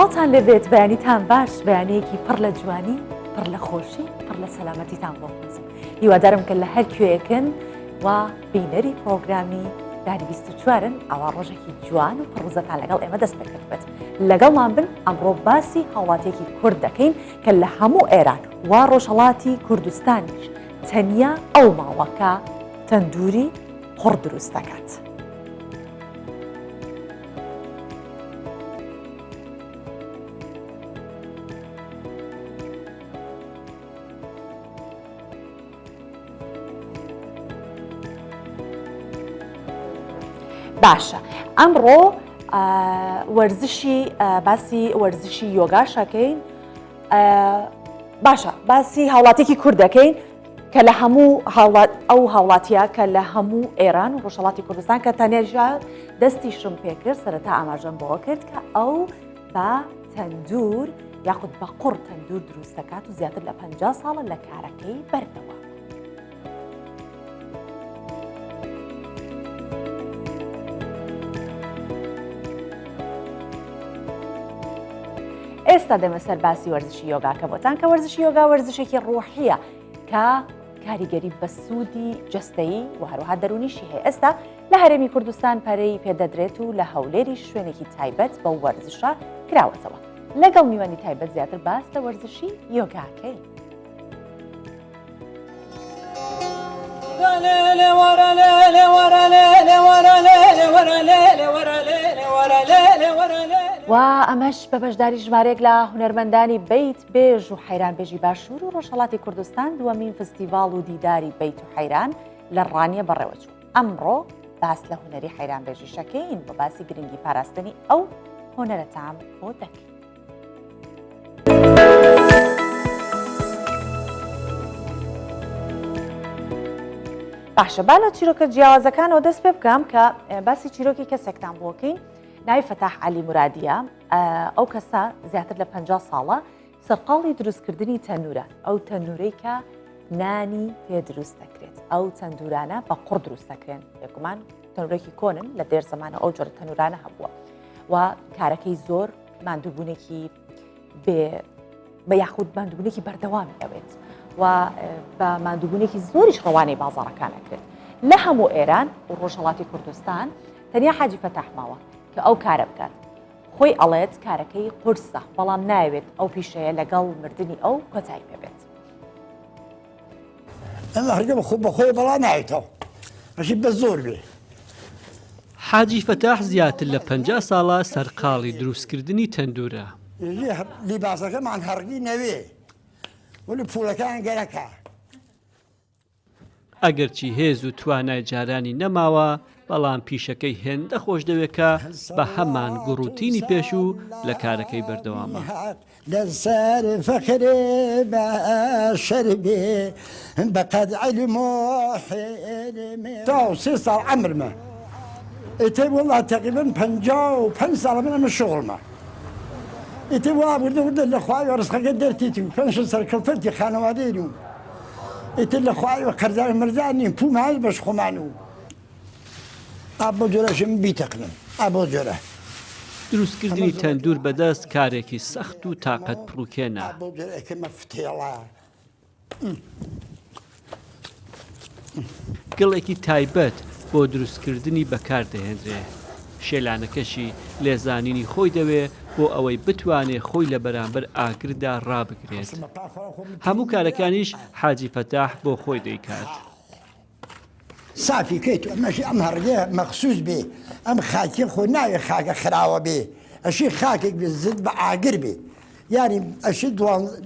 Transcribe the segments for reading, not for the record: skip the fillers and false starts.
سڵاوتان لێبێت بەیانیتان باش بەیانەیەکی پڕ لە جوانی پڕ لە خۆشی پڕ لە سەلامەتیتان بۆ خۆزم هیوادارم کە لە هەر کوێیەکن و بینەری پرۆگرامی داری 24ن ئەوە ڕۆژێکی جوان و پڕوزەتان لەگەڵ ئێمە دەست پێکرد بێت لەگەڵمان بن ئەمڕۆ باسی هاوڵاتیەکی کورد دەکەین کە لە هەموو ئێران و ڕۆژهەڵاتی کوردستانیش تەنیا ئەو ماوەکە تەندوری قوڕ دروست دەکات. باشە ئەمڕۆ وەرزشی باسی وەرزشی یۆگاشەکەین باشە باسی هاوڵاتێکی کورد دەکەین کە لە هەموو ئەو هاوڵاتیە کە لە هەموو ئێران و ڕۆژهڵاتی کوردستان کە تەنێژە دەستیشم پێکرد سەرەتا ئاماژەم بۆ کرد کە ئەو بە تەندور یاخود بە قوڕ تەندور دروست دەکات و زیاتر لە 50 ساڵە لە کارەکەی بەردەوامە. ئێستا دێمە سەر باسی وەرزشی یۆگاکە بۆتان کە وەرزشی یۆگا وەرزشێکی ڕۆحیە کە کاریگەری بە سوودی جەستەیی و هەروەها دەرونیشی هەیە ئێستا لە هەرێمی کوردستان پەرەی پێدەدرێت و لە هەولێری شوێنێکی تایبەت بەو وەرزشە کراوەتەوە لەگەڵ میوانی تایبەت زیاتر باس لە وەرزشی یۆگاکەی. و ئەمەش بە بەشداری ژمارەیەک لە هونەرمەندانی بەیت بێژ و حەیران بێژی باشوور و ڕۆژهەڵاتی کوردستان دووەمین فستیڤاڵ و دیداری بەیت و حەیران لە ڕانیە بەڕێوەچوو. ئەمڕۆ باس لە هونەری حەیران بێژیشەکەین و باسی گرنگی پاراستنی ئەو هونەرەتان بۆ دەکەین. باشە با لە چیرۆکە جیاوازەکانەوە دەست پێ بکەم کە باسی چیرۆکی کەسێکتان بۆکەین ناوی فەتاح عەلی مرادیە ئەو کەسە زیاتر لە 50 ساڵە سەرقاڵی دروستکردنی تەنورە ئەو تەنورەی کە نانی پێ دروست دەکرێت ئەو تەندورانە بە قوڕ دروست دەکرێن بێگومان تەنورێکی کۆنن لە دێر زمانە ئەو جۆرە تەنورانە هەبووە و کارەکەی زۆر ماندووبوونێکی بێ بە یاخود ماندووبوونێکی بەردەوامی ئەوێت و بە ماندووبوونێکی زۆریش ڕەوانەی بازاڕەکان ئەکرێت لە هەموو ئێران و ڕۆژهەڵاتی کوردستان تەنیا حاجی فەتاح ماوە کە ئەو کارە بکات خۆی ئەڵێت کارەکەی قورسە بەڵام ناوێت ئەو پیشەیە لەگەڵ مردنی ئەو کۆتایی پێبێت. ئەمە هەرگە بە خۆ بەخۆی بەڵا نایەتەوە ئەشی بە زۆر بێ. حاجی فەتاح زیاتر لە 50 ساڵە سەرقاڵی دروستکردنی تەندورە. لیباسەکەمان هەڕگی نەوێ وەلی پوڵەکان گەرەکە. ئەگەرچی هێز و توانای جارانی نەماوە، بەڵام پیشەکەی هێندە خۆشدەوێت کە بە هەمان گوڕوتینی پێشوو لە کارەکەی بەردەوامە. لەسەر فەخرێ بەشەر بێ بەقەد عیلم و حیلمێ. تا و سێ ساڵ عەمرمە ئیتر وەڵا تەقریبەن 55 ساڵە من ئەمە شوغڵمە ئیتر وا وردە وردە لە خوایەوە ڕزقەکە دەرتیت و پێنج سەرکەوتەتی خانەوادەین و ئیتر لە خوایەوە قەرزار مەرزار نین پوم هەر بەش خۆمان و ئا بۆ جۆرەشی من بیتەقنم ئا بۆ جۆرە. دروستکردنی تەندوور بەدەست کارێکی سەخت و تاقەت پڕوکێنە. ئا بۆ جۆرە ئەکەمە فتێڵە. گڵێکی تایبەت بۆ دروستکردنی بەکاردەهێنرێ، شێلانەکەشی لێزانینی خۆی دەوێ بۆ ئەوەی بتوانێ خۆی لە بەرامبەر ئاگردا ڕابگرێت. هەموو کارەکانیش حاجی فەتاح بۆ خۆی دەیکات. سافی کەیت و ئەمەشی ئەم هەڕگەیە مەخسوس بێ ئەم خاکیە خۆ ناوێ خاکە خراوە بێ ئەشی خاکێک بێ زد بە ئاگر بێ یانی ئەشی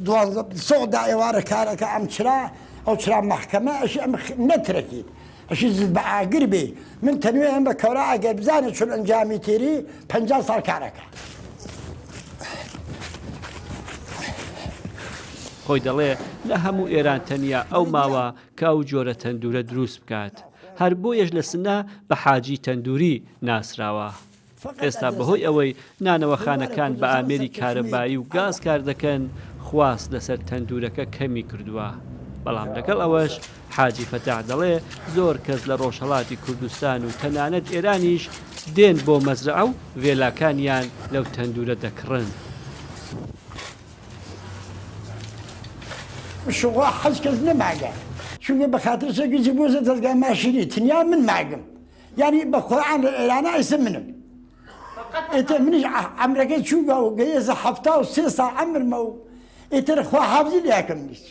دوانزە سۆدا ئێوارە کارەکە ئەم چرا ئەو چرا مەحکەمە ئەشی ئەم نەترەکیت ئەشی زد بە ئاگر بێ من تەنوێ ئەم بە کەورا ئەگەر بزانێت چون ئەنجامی تێری پ ساڵ کارەکە. خۆی دەڵێ لە هەموو ئێران تەنیا ئەو ماوە کە ئەو جۆرە تەندوورە دروست بکات، هەر بۆیەش لە سنە بە حاجی تەندووری ناسراوە. ئێستا بەهۆی ئەوەی نانەوەخانەکان بە ئامێری کارەبایی و گاز کار دەکەن، خواست لەسەر تەندوورەکە کەمی کردووە. بەڵام لەگەڵ ئەوەش حاجی فەتاح دەڵێ زۆر کەس لە ڕۆژهەڵاتی کوردستان و تەنانەت ئێرانیش دێن بۆ مەزرەعە و ڤێلاکانیان لەو تەندوورە دەکڕن. شوغڵا حەج کەس نەماگە چونکە بە خاتر سەگیجی بۆزە دەزگای ماشینی تنیا من ماگم یانی بە قورعان لە ئێرانە ئیسە منم ئیتر منیش عەمرەکەی چووگە و گەیەزە 73 ساڵ عەمرمە و ئیتر خوا حافزی لەکەم نیچ.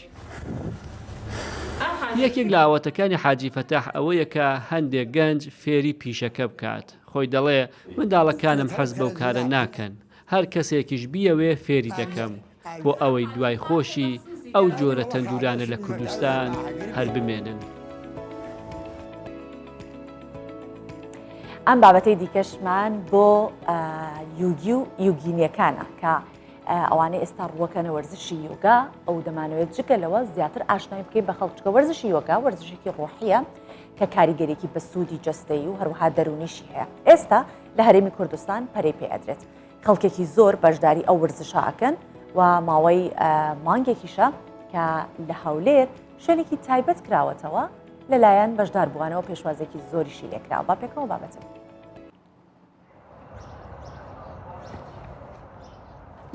یەکێک لە ئاواتەکانی حاجی فەتاح ئەوەیە کە هەندێک گەنج فێری پیشەکە بکات، خۆی دەڵێ منداڵەکانم حەز بەو کارە ناکەن، هەر کەسێکیش بیەوێ فێری دەکەم، بۆ ئەوەی دوای خۆشی ئەو جۆرە تەندورانە لە کوردستان هەر بمێنن. ئەم بابەتەی دیکەشمان بۆ یوگی و یوگینیەکانە کە ئەوانەی ئێستا ڕووەکەنە وەرزشی یۆگا ئەو دەمانەوێت جگە لەوە زیاتر ئاشنای بکەین بە خەڵک چکە وەرزشی یۆگا وەرزشێکی ڕۆحیە کە کاریگەرێکی بەسوودی جەستەیی و هەروەها دەرونیشی هەیە ئێستا لە هەرێمی کوردستان پەرەی پێ ئەدرێت خەڵکێکی زۆر بەشداری ئەو وەرزشە ئەکەن و ماوەی مانگێکیشە کە لە هەولێر شوێنێکی تایبەت کراوەتەوە لەلایەن بەشداربووانەوە پێشوازێکی زۆریشی لێکراوە با پێکەوە بابەتە.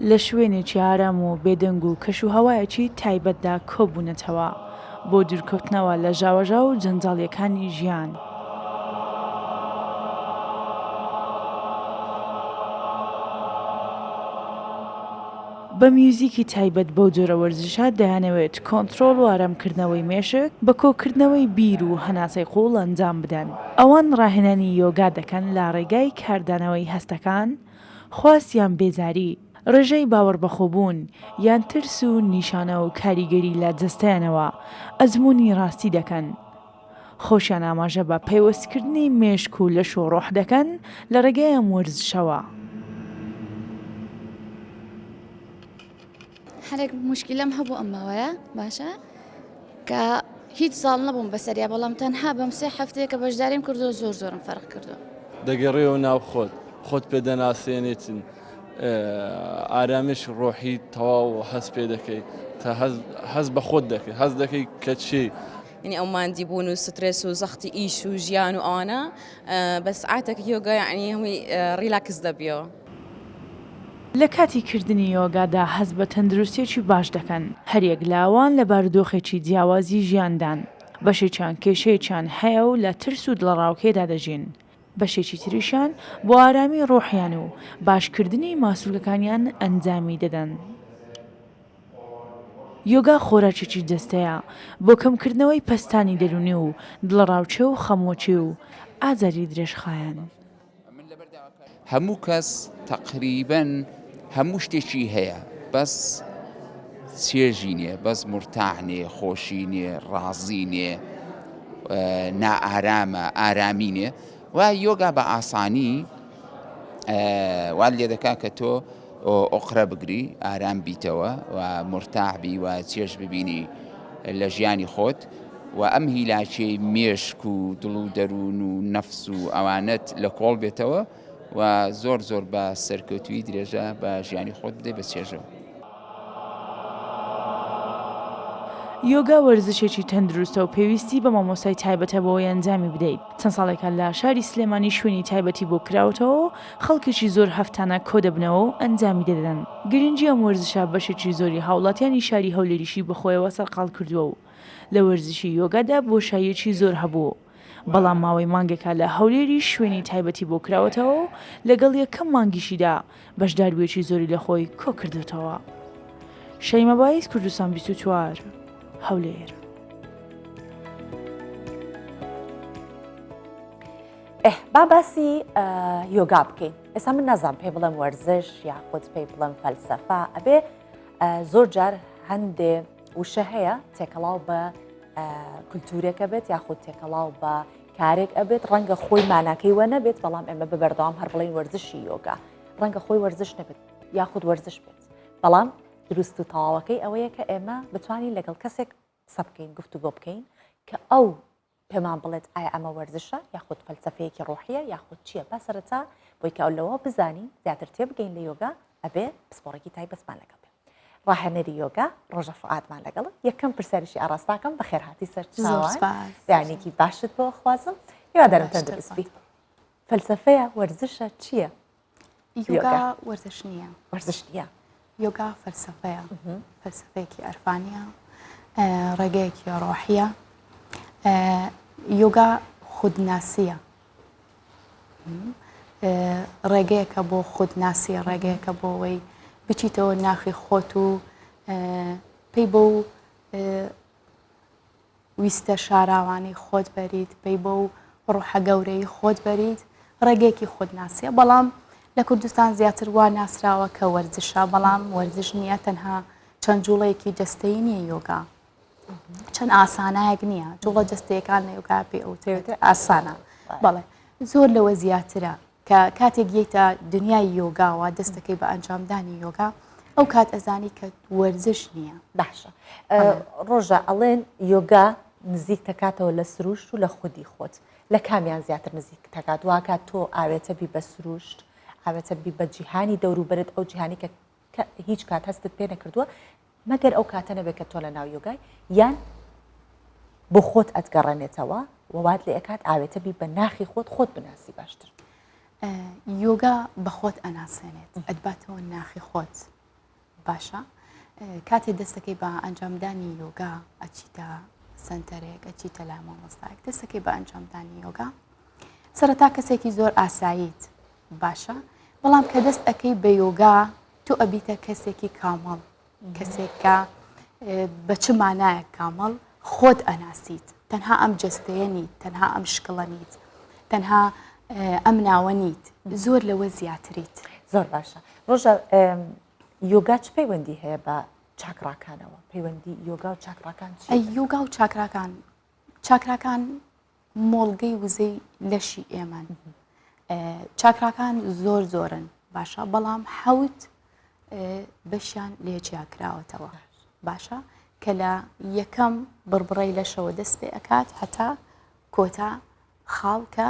لە شوێنێکی ئارام و بێدەنگ و کەشوهەوایەکی تایبەتدا کۆبوونەتەوە بۆ دوورکەوتنەوە لە ژاوەژاو و جەنجاڵییەکانی ژیان. بە میوزیکی تایبەت بەو جۆرە وەرزشە دەیانەوێت کۆنترۆڵ و ئارامکردنەوەی مێشک بە کۆکردنەوەی بیر و هەناسەی قووڵ ئەنجام بدەن. ئەوان ڕاهێنانی یۆگا دەکەن لە ڕێگای کاردانەوەی هەستەکان، خواست یان بێزاری، ڕێژەی باوەڕبەخۆبوون یان ترس و نیشانە و کاریگەری لە جەستەیانەوە ئەزموونی ڕاستی دەکەن. خۆشیان ئاماژە بە پەیوەستکردنی مێشک و لەش و ڕۆح دەکەن لە ڕێگای ئەم وەرزشەوە. هەرێک موشکیلەم هەبوو ئەم ماوەیە باشە کە هیچ زاڵ نەبووم بەسەریا بەڵام تەنها بەم سێ هەفتەیە کە بەشداریم کردو زۆر زۆرم فەرق کردو. دەگەڕێیەوە ناو خۆت، خۆت پێ دەناسێنیتن، ئارامش ڕۆحی تەواو هەست پێ دەکەی، تا هەست بە خۆت دەکەی، هەست دەکەی کە چی. یعنی ئەو ماندی بوون و سترێس و زەختی ئیش و ژیان و ئەوانە بە سعاتێک یۆگا یعنی هەمووی ڕیلاکس دەبیەوە. لە کاتی کردنی یۆگادا هەست بە تەندروستییەکی باش دەکەن، هەریەک لە ئەوان لە بارودۆخێکی جیاوازی ژیاندان، بەشێکیان کێشەیەکیان هەیە و لە ترس و دڵەڕاوکێدا دەژین، بەشێکی تریشیان بۆ ئارامی ڕۆحیان و باشکردنی ماسولکەکانیان ئەنجامی دەدەن. یۆگا خۆراکێکی جەستەیە بۆ کەمکردنەوەی پەستانی دەروونی و دڵەڕاوکێ و خەمۆکی و ئازاری درێژخایەن. هەموو کەس تەقریبەن هەموو شتێکی هەیە بەس چێژی نییە بەس مورتاح نییە خۆشی نییە ڕازی نییە نائارامە ئارامی نییە و یۆگا بە ئاسانی وات لێ دەکا کە تۆ ئۆقرە بگری ئارام بیتەوە و مورتاح بی و چێژ ببینی لە ژیانی خۆت و ئەم هیلاکیەی مێشک و دڵ و دەروون و نەفس و ئەوانەت لە کۆڵ بێتەوە و زۆر زۆر بە سەرکەوتووی درێژە بە ژیانی خۆت بدەی بە چێژەوە. یۆگا وەرزشێکی تەندروستە و پێویستی بە مامۆستای تایبەتە بۆ ئەوەی ئەنجامی بدەیت، چەند ساڵێکە لە شاری سلێمانی شوێنی تایبەتی بۆ کراوەتەوە و خەڵکێکی زۆر هەفتانە کۆدەبنەوە و ئەنجامی دەدەن، گرنگی ئەم وەرزشە بەشێکی زۆری هاوڵاتیانی شاری هەولێریشی بەخۆیەوە سەرقاڵ کردووە و لە وەرزشی یۆگادا بۆشاییەکی زۆر هەبوو، بەڵام ماوەی مانگێکە لە هەولێریش شوێنی تایبەتی بۆ کراوەتەوە و لەگەڵ یەکەم مانگیشیدا بەشداربوویەکی زۆری لە خۆی کۆکردۆتەوە. شەیمە بایز، کوردستان 24، هەولێر. ئه با باسی یۆگا بکەین ئێستا من نازانم پێی بڵێم وەرزش یاخود پێی بڵێم فەلسەفە ئەبێ زۆر جار هەندێ وشە هەیە تێکەڵاو بە کولتورێکە بێت یاخود تێکەڵاو بە کارێک ئەبێت ڕەنگە خۆی ماناکەی وە نەبێت بەڵام ئێمە بە بەردەوام هەر بڵین وەرزشی یۆگا ڕەنگە خۆی وەرزش نەبێت یاخود وەرزش بێت بەڵام دروست و تەواوەکەی ئەوەیە کە ئێمە بتوانین لەگەڵ کەسێک قسە بکەین گفتوگۆ بکەین کە ئەو پێمان بڵێت ئایا ئەمە وەرزشە یاخود فەلسەفەیەکی ڕۆحیە یاخود چییە با سەرەتا بۆی کە لەوە بزانین زیاتر تێبگەین لە یۆگا ئەبێ پسپۆڕێکی تایبەتمان لەگەڵ بێ ڕاهێنەری یۆگا ڕۆژە فعادمان لەگەڵ یەکەم پرسیاریشی ئاراستاکەم بەخێرهاتی سەر چاوان بەیانێکی باشت بۆ خوازم هیوادارم تەندروست بی فەلسەفەیە وەرزشە چییە؟ یۆگا وەرزش نییە وەرزش نییە یۆگا فەلسەفەیە فەلسەفەیەکی عرفانیە. ڕێگەیەکی ڕۆحیە یۆگا خودناسیە ڕێگەیەکە بۆ خودناسی ڕێگەیەکە بۆ ئەوەی بچیتەوە ناخی خۆت و پێی بۆ ویستە شاراوانەی خۆت بەریت، پەی بەو ڕۆحە گەورەی خۆت بەریت، ڕێگەیەکی خودناسیە، بەڵام لە کوردستان زیاتر وا ناسراوە کە وەرزشە، بەڵام وەرزش نییە، تەنها چەند جوڵەیەکی جەستەیی نییە یۆگا، چەند ئاسانایەک نییە، جوڵە جەستەیەکان لە یۆگا پێ ئەوترێت ئاسانە، بەڵێ زۆر لەوە زیاترە، کە کاتێک یەیتە دنیای یۆگاوە دەست دەکەی بە ئەنجامدانی یۆگا ئەو کات ئەزانی کە وەرزش نییە. باشە ڕۆژە ئەڵێن یۆگا نزیک تەکاتەوە لە سروشت و لە خودی خۆت لە کامیان زیاتر نزیک تەکات واکات تۆ ئاوێتە بی بە سروشت ئاوێتە بی بە جیهانی دەوروبەرت ئەو جیهانی کە هیچ کات هەستت پێ نەکردووە مەگەر ئەو کاتە نەبێت کە تۆ لە ناو یۆگای یان بۆ خۆت ئەتگەڕێنێتەوە و وات لێ ئەکات ئاوێتە بی بە ناخی خۆت خۆت بناسی باشتر. یۆگا بە خۆت ئەناسێنێت ئەتباتەوە ناخی خۆت باشە کاتێ دەستەکەی بە ئەنجامدانی یۆگا ئەچیتە سنتەرێک ئەچیتە لای مامۆستایەک دەستەکەی بە ئەنجامدانی یۆگا سەرەتا کەسێکی زۆر ئاساییت باشە بەڵام کە دەست ئەەکەی بە یۆگا تۆ ئەبیتە کەسێکی کامەڵ کەسێک کە بە چ مانایەک کامەڵ خۆت ئەناسیت تەنها ئەم جەستەیە نیت تەنها ئەم شکڵە نیت تەنها ئەم ناوە نیت زۆر لەوە زیاتریت. زۆر باشە ڕۆژە یۆگا چ پەیوەندی هەیە بە چاکڕاکانەوە پەیوەندی یۆگا و چاکڕاکان چی؟ یۆگا و چاکراکان چاکراکان مۆڵگەی وزەی لەشی ئێمەن. چاکراکان زۆر زۆرن باشە بەڵام حەوت بەشیان لێ جیاکراوەتەوە باشە کە لە یەکەم بڕبڕەی لەشەوە دەست پێ ئەکات هەتا کۆتا خاڵ کە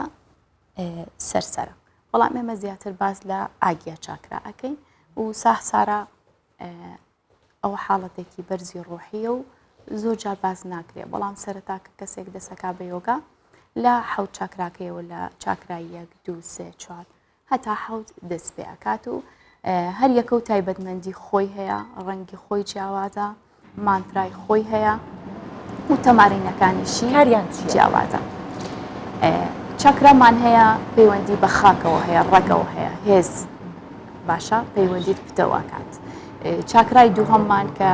سەرسەرە بەڵام ئێمە زیاتر باس لە ئاگیا چاکرا ئەەکەین و ساحسارا ئەوە حاڵەتێکی بەرزی ڕۆحییە و زۆر جار باس ناکرێ بەڵام سەرەتا کە کەسێک دەسەکا بە یۆگا لە حەوت چاکراکەیەوە لە چاکرای یەک دوو سێ چوار هەتا حەوت دەست پێ ئەکات و هەر یەکە و تایبەتمەندی خۆی هەیە ڕەنگی خۆی جیاوازە مانترای خۆی هەیە و تەمارینەکانیشی کاریان جیاوازە. چاکرامان هەیە پەیوەندی بە خاکەوە هەیە ڕەگەوە هەیە هێز باشە پەیوەندیت پتەو ئەکات چاکرای دووهەممان کە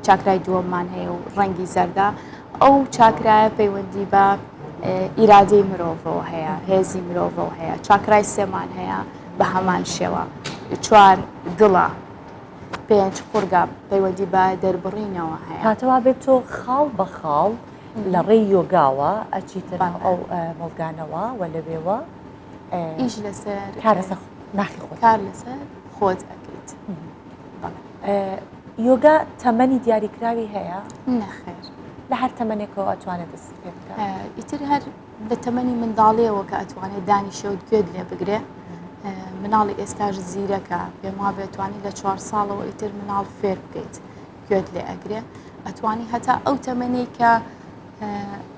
چاکرای دووەممان هەیە و ڕەنگی زەردە ئەو چاکرایە پەیوەندی بە ئیرادەی مرۆڤەوە هەیە هێزی مرۆڤەوە هەیە چاکرای سێمان هەیە بە هەمان شێوە چوار دڵە پێنج قورگە پەیوەندی بە دەربڕینەوە هەیە کاتەوا بێت تۆ خاڵ بە خاڵ لە ڕێی یۆگاوە ئەچیتە ناو ئەو مۆڵگانەوە و لەوێوە ئیش لەسەر کار لەسەر ناخی خۆت کار لەسەر خۆت ئەکەیت. یۆگا تەمەنی دیاریکراوی هەیە؟ نەخێر. لە هەر تەمەنێکەوە ئەتوانێت دەست پێ بکات؟ ئیتر هەر لە تەمەنی منداڵیەوە کە ئەتوانێت دانیشێ و گوێت لێ بگرێ مناڵی ئێستاش زیرەکە پێم وابێ توانی لە چوار ساڵەوە ئیتر مناڵ فێر بکەیت گوێت لێ ئەگرێ ئەتوانی هەتا ئەو تەمەنەی کە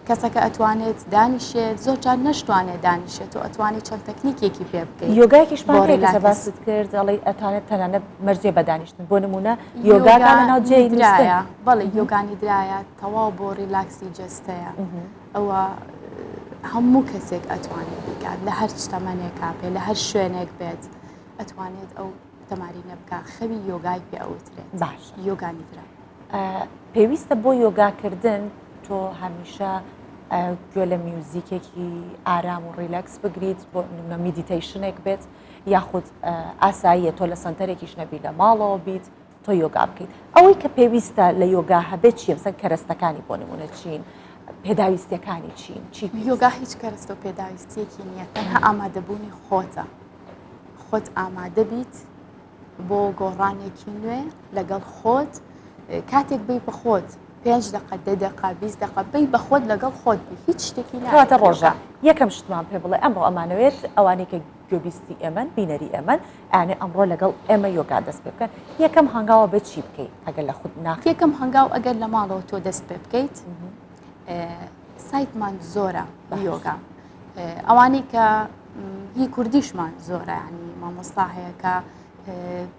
کەسەکە ئەتوانێت دانیشێت زۆر جار نەشتوانێت دانیشێت و ئەتوانی چەند تەکنیکێکی پێ بکەیت یۆگایەکیشمان هەیە کە باست کرد ئەڵێی ئەتوانێت تەنانەت مەرجێ بە دانیشتن بۆ نمونە یۆگاکان لەناو جێی نووستن بەڵێ یۆگانی درایە تەواو بۆ ڕیلاکسی جەستەیە ئەوە هەموو کەسێک ئەتوانێت بیکات لە هەر تەمەنێکا بێت لە هەر شوێنێک بێت ئەتوانێت ئەو تەمارینە بکا خەوی یۆگای پێ ئەوترێت باش یۆگا نیدرا. پێویستە بۆ یۆگاکردن تۆ هەمیشە گوێ لە میوزیکێکی ئارام و ڕیلاکس بگریت بۆ نمونە meditation ێک بێت یاخود ئاساییە تۆ لە سنتەرێکیش نەبی لە ماڵەوە بیت تۆ یۆگا بکەیت ئەوەی کە پێویستە لە یۆگا هەبێت چیە مەسەن کەرەستەکانی بۆ نمونە چین پێداویستیەکانی چین چی یۆگا هیچ کەرەستە و پێداویستیەکی نییە تەنها ئامادەبوونی خۆتە خۆت ئامادە بیت بۆ گۆڕانێکی نوێ لەگەڵ خۆت کاتێک بی بە خۆت پێنج دقە دە دقە 20 دقە بی بە خۆت لەگەڵ خۆت بی هیچ شتێکی ناتە ڕۆژە یەکەم شتمان پێ بڵێ ئەمڕۆ ئەمانەوێت ئەوانەی کە گوێبیستی ئێمەن بینەری ئێمەن ئەیانێ ئەمڕۆ لەگەڵ ئێمە یۆگا دەست پێ بکەن یەکەم هەنگاوە بێت چی بکەیت ئەگەر لە خود ناخ یەکەم هەنگاو ئەگەر لە ماڵەوە تۆ دەست پێ بکەیت سایتمان زۆرە یۆگا ئەوانەی کە هی کوردیشمان زۆرە ینی مامۆستا هەیە کە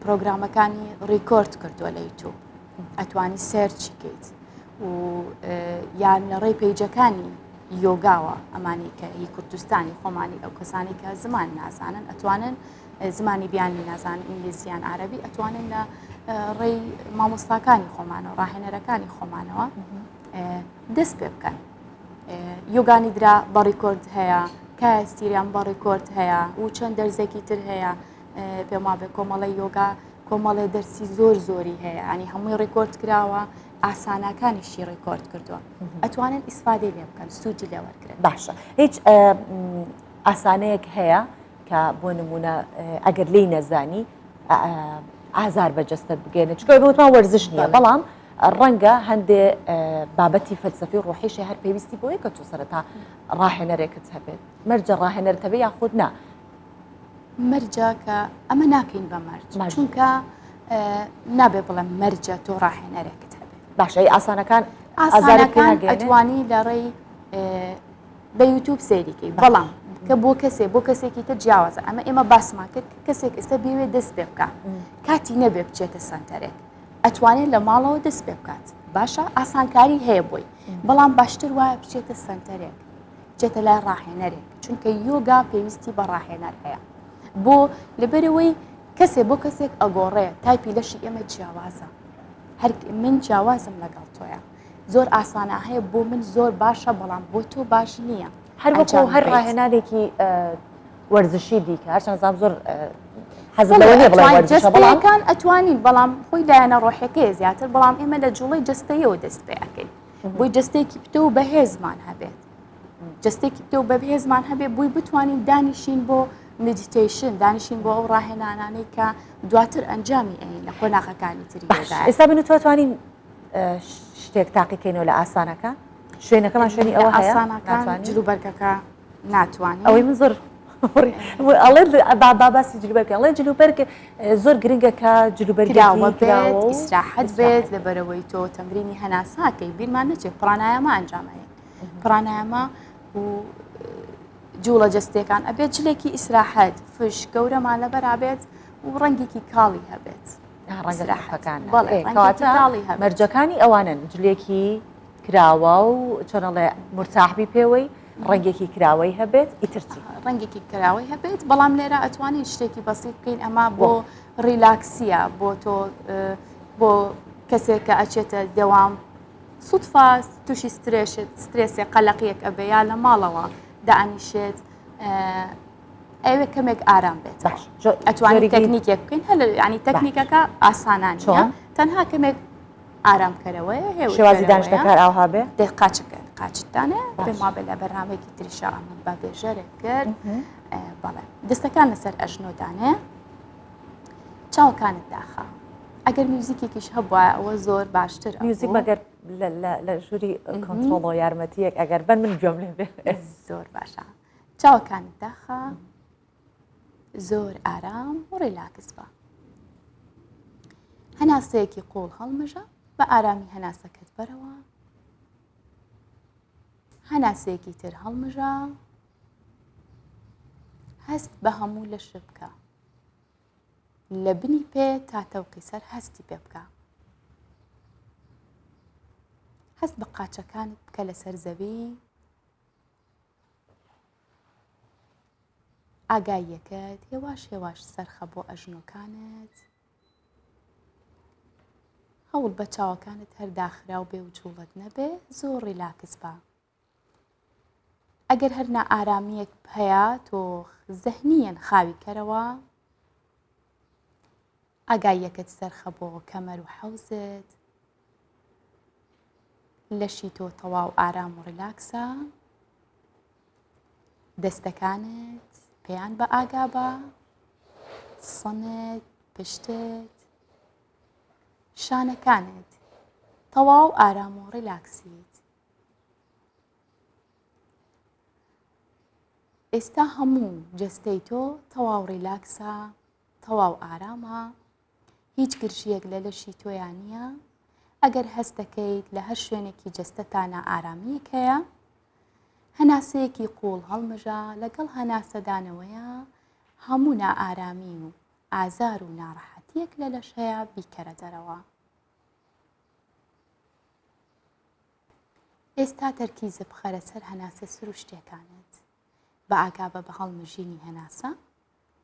پرۆگرامەکانی ڕیکۆرد کردووە لە یوتوب. ئەتوانی search ی کەیت و یان لە ڕێی page ەکانی یۆگاوە ئەمانی کە هی کوردستانی خۆمانی ئەو کەسانی کە زمان نازانن ئەتوانن زمانی بیانی نازان ئینگلیزیان عربی ئەتوانن لە ڕێی مامۆستاکانی خۆمانەوە ڕاهێنەرەکانی خۆمانەوە دەست پێ بکەن یۆگانی درا بە record هەیە کایستیریان بە record هەیە و چەند دەرزێکی تر هەیە پێم وابێ کۆمەڵی یۆگا کۆمەڵێ دەرسی زۆر زۆری هەیە ینی هەمووی record کراوە ئاساناکانیشی record کردووە ئەتوانن ئیسفادەی لێ بکەن سوودی لێ وەرگرن باشە هیچ ئاسانەیەک هەیە کە بۆ نمونە ئەگەر لی نەزانی ئازار بە جەستەت بگەێنێت چکە بۆتمان وەرزش نییە بەڵام ڕەنگە هەندێ بابەتی فەلسفی ڕۆحیشی هەر پێویستی بۆیە کە تۆ سەرەتا ڕاهێنەرێکت هەبێت مەرجە ڕاهێنەر هەبێ یاخود نا مەرجە کە ئەمە ناکەین بە مەرج چونکە نابێ بڵێم مەرجە تۆ ڕاهێنەرێکت هەبێت باشە ئاسانەکان ئاسانەکان ئەتوانی لە ڕێی بە یوتوب سەیریکەی بەڵام کە بۆ کەسێ بۆ کەسێکی تر جیاوازە ئەمە ئێمە باسمان کرد کەسێک ئێستا بێوێ دەست پێ بکە کاتی نەبێ بچێتە سنتەرێک ئەتوانێت لە ماڵەوە دەست پێ بکات باشە ئاسانکاری هەیە بۆی بەڵام باشتر وایە بچێتە سنتەرێک بچێتە لای ڕاهێنەرێک چونکە یۆگا پێویستی بە ڕاهێنەر هەیە بۆ لەبەرەوەی کەسێ بۆ کەسێک ئەگۆڕێ تایپی لەشی ئێمە جیاوازە هەر من جیاوازم لەگەڵ تۆیە زۆر ئاسانە هەیە بۆ من زۆر باشە بەڵام بۆ تۆ باش نییە هەر وەکو هەر ڕاهێنانێکی وەرزشی دیکە هەرچەند زام زۆر حەزم لەوە نییە بڵێم وەرزشە بەڵام جەستەیەکان ئەتوانین بەڵام خۆی لایەنە ڕۆحەکەی زیاتر بەڵام ئێمە لە جوڵەی جەستەیەوە دەست پێ ئەەکەین بۆی جەستەیەکی پتە و بەهێزمان هەبێت جەستێکی پتە و بەبهێزمان هەبێ بووی بتوانین دانیشین بۆ meditation دانیشین بۆ ئەو ڕاهێنانانەی کە دواتر ئەنجامی ئەین لە قۆناغەکانی تری ئێستا من تۆ توانین شتێک تاقیکەینەوە لە ئاسانەکە شوێنەکەمان شوێنی ئەوە ئاسانەکان جلوبەرگەکە ناتوانین ئەوەی من زۆر ئەڵێ با باسی جلوبەرگ ئەڵێ جلوبەرگ زۆر گرنگە کە جلوبەرگراوە بێت ئیسراحەت بێت لەبەرەوەی تۆ تەمرینی هەناساکەی بیرمان نەچێت پرانایەمە ئەنجامەیە پرانایەمە و جوڵە جستەکان ئەبێت جلێکی ئیسراحەت فش گەورەمان لەبەرابێت و ڕەنگێکی کاڵی هەبێت ڕەنگەکان مەرجەکانی ئەوانن جلێکی کراوە و چۆنەڵێ مرتاحبی پێوەی ڕەنگێکی کراوەی هەبێت ئیتر چی؟ ڕەنگێکی کراوەی هەبێت بەڵام لێرە ئەتوانین شتێکی بەسیط بکەین ئەمە بۆ relax یە بۆ تۆ بۆ کەسێک کە ئەچێتە دەوام سوتفا تووشی سترێشت سترێسێ قەلەقیەک ئەبێ یا لە ماڵەوە دانیشێت ئەوێ کەمێک ئارام بێت ئەتوانین تەکنیکێک بکەین هەل ینی تەکنیکەکە ئاسانان چۆن تەنها کەمێک ئارامکەرەوەیە هێور شێوازی دانیشتنەکار ئاوها بێ؟ دەی قاچەکە قاچت دانێ پێم وابێ لە بەرنامەیەکی تریشا ئەمە بە بێژەرێک کرد بەڵێ دەستەکان لەسەر ئەژنۆ دانێ چاوەکانت داخە ئەگەر میوزیکێکیش هەبووە ئەوە زۆر باشتر میوزیک مەگەر لە ژووری کۆنترۆڵ یارمەتیەک ئەگەر بن من گوێم لێ بێ زۆر باشە چاوەکانت داخە زۆر ئارام و ڕیلاکس بە. هەناسەیەکی قوڵ هەڵمژە بە ئارامی هەناسەکەت بەرەوە. هەناسەیەکی تر هەڵمژە. هەست بە هەموو لەشت بکە. لە بنی پێ تا تەوقی سەر هەستی پێ بکە. هەست بە قاچەکانت بکە لەسەر زەوی. ئاگاییەکەت هێواش هێواش سەرخە بۆ ئەژنۆکانت هەوڵ بە چاوەکانت هەر داخراو بێ و جوڵەت نەبێ زۆر ڕیلاکس بە ئەگەر هەر نائارامیەک هەیە تۆ زەهنیەن خاوی کەرەوە ئاگاییەکەت سەرخە بۆ کەمەر و حەوزت لەشی تۆ تەواو ئارام و ڕیلاکسە دەستەکانت پێیان بە ئاگا بە سنت پشتت شانەکانت تەواو ئارام و ڕیلاکسیت ئێستا هەموو جەستەی تۆ تەواو ڕیلاکسە تەواو ئارامە هیچ گرژییەک لە لەشی تۆیا نییە، ئەگەر هەست دەکەیت لە هەر شوێنێکی جەستەتا نائارامییەک هەیە، هەناسەیەکی قووڵ هەڵمژە، لەگەڵ هەناسەدانەوەیا هەموو نائارامی و ئازار و ناڕەحەتییەک لە لەش هەیە بیکەرە دەرەوە. ئێستا تەرکیزە بخەرە سەر هەناسە سروشتیەکانت. بە ئاگابە بە هەڵمژینی هەناسە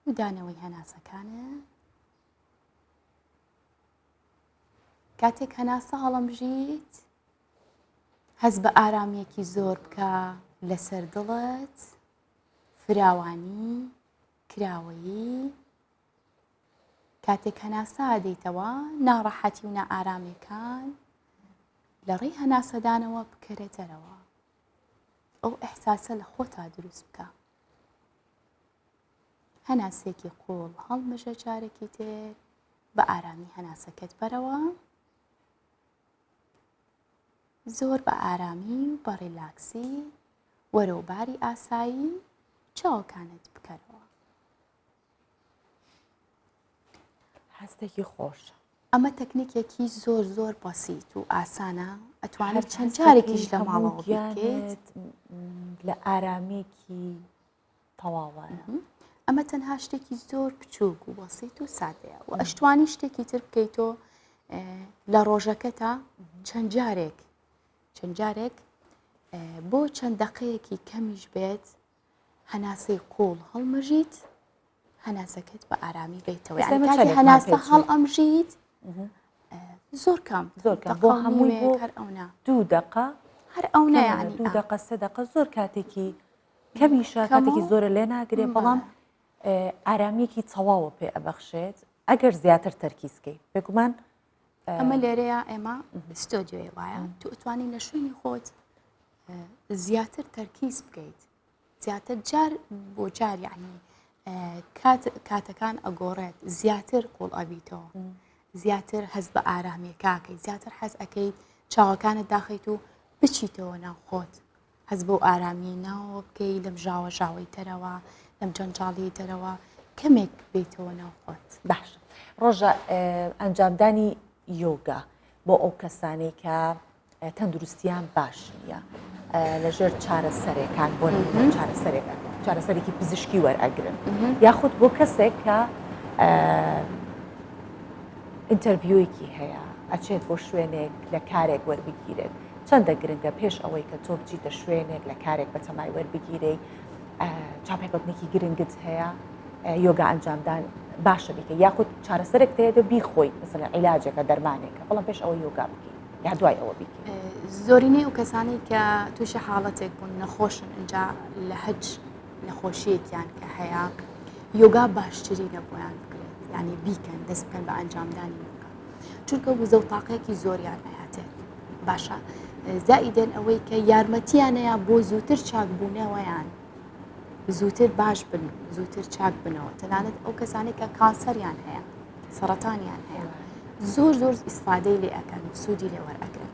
و دانەوەی هەناسەکانت. کاتێک هەناسە هەڵەمژیت هەست بە ئارامیەکی زۆر بکە لەسەر دڵت، فراوانی، کراوەیی. کاتێک هەناسە ئەدەیتەوە ناڕەحەتی و نائارامیەکان لە ڕێی هەناسەدانەوە بکەرە دەرەوە. ئەو ئیحساسە لە خۆتا دروست بکە. هەناسێکی قوڵ هەڵمژە جارێکی تر بە ئارامی هەناسەکەت بەرەوە. زۆر بە ئارامی و بە ڕیلاکسی وەرەو باری ئاسایی چاوەکانت بکەرەوە. هەستێکی خۆشە. ئەمە تەکنیکێکی زۆر زۆر بەسیت و ئاسانە ئەتوانیت چەند جارێکیش لە ماڵەوە بیکەیت. لە ئارامیەکی تەواوایە. ئەمە تەنها شتێکی زۆر بچووک و بەسیت و سادەیە و ئەشتوانی شتێکی تر بکەیتۆ لە ڕۆژەکەتا چەند جارێک چەند جارێک بۆ چەند دەقەیەکی کەمیش بێت هەناسەی قوڵ هەڵمژیت هەناسەکەت بە ئارامی بیتەوە هەناسە هەڵ ئەمژیت زۆر کەم زۆر کەم بۆ هەمووی بۆ هەر ئەونا دوو دقە هەر ئەو نەیانی دوو دقە سێ دقە زۆر کاتێکی کەمیشە کاتێکی زۆرە لێ ناگرێ بەڵام ئارامیەکی تەواوە پێ ئەبەخشێت ئەگەر زیاتر تەرکیزکەی بێگومان ئەمە لێرەیە ئێمە ستۆدیۆی وایە تو ئەتوانی لە شوێنی خۆت زیاتر تەرکیز بکەیت زیاتر جار بۆ جار یعنی کات کاتەکان ئەگۆڕێت زیاتر قوڵ ئەبیتەوە زیاتر هەست بە ئارامیەکەکەی زیاتر حەز ئەەکەیت چاوەکانت داخیت و بچیتەوە ناو خۆت هەست بەو ئارامیەی ناوەوە بکەی لەم ژاوە ژاوەی تەرەوە لەم جەنجاڵیەی تەرەوە کەمێک بێیتەوە ناو خۆت. باش ڕۆژە ئەنجامدانی یۆگا بۆ ئەو کەسانەی کە تەندروستیان باش نییە لەژێر چارەسەرێکان بۆ چارەسەرێکە چارەسەرێکی پزیشکی وەرئەگرن یاخود بۆ کەسێک کە ئینتەرڤیوێکی هەیە ئەچێت بۆ شوێنێک لە کارێک وەربگیرێت چەندە گرنگە پێش ئەوەی کە تۆ بچیتە شوێنێک لە کارێک بەتەمای وەربگیرێی چاپێکەوتنێکی گرنگت هەیە یۆگا ئەنجامدان باشە بیکە یاخود چارەسەرێک تێدە بیخۆی مثلا عیلاجێکە دەرمانێکە بەڵام پێش ئەوە یۆگا بکەی یا دوای ئەوە بیکەی زۆرینەی ئەو کەسانەی کە تووشی حاڵەتێک بوون نەخۆشن ئینجا لە هەچ نەخۆشیەکیان کە هەیە یۆگا باشترینە بۆیان بکرێت یعنی بیکەن دەست بکەن بە ئەنجامدانی یۆگا چونکە وزە و تاقێکی زۆریان ئەیاتێت باشە زائیدەن ئەوەی کە یارمەتیانەیە بۆ زووتر چاکبوونەوەیان زووتر باش بن زووتر چاک بنەوە تەنانەت ئەو کەسانێک کە کانسەریان هەیە سەرەتانیان هەیە زۆر زۆر ئیسفادەی لێ ئەکەن و سوودی لێ وەرئەگرن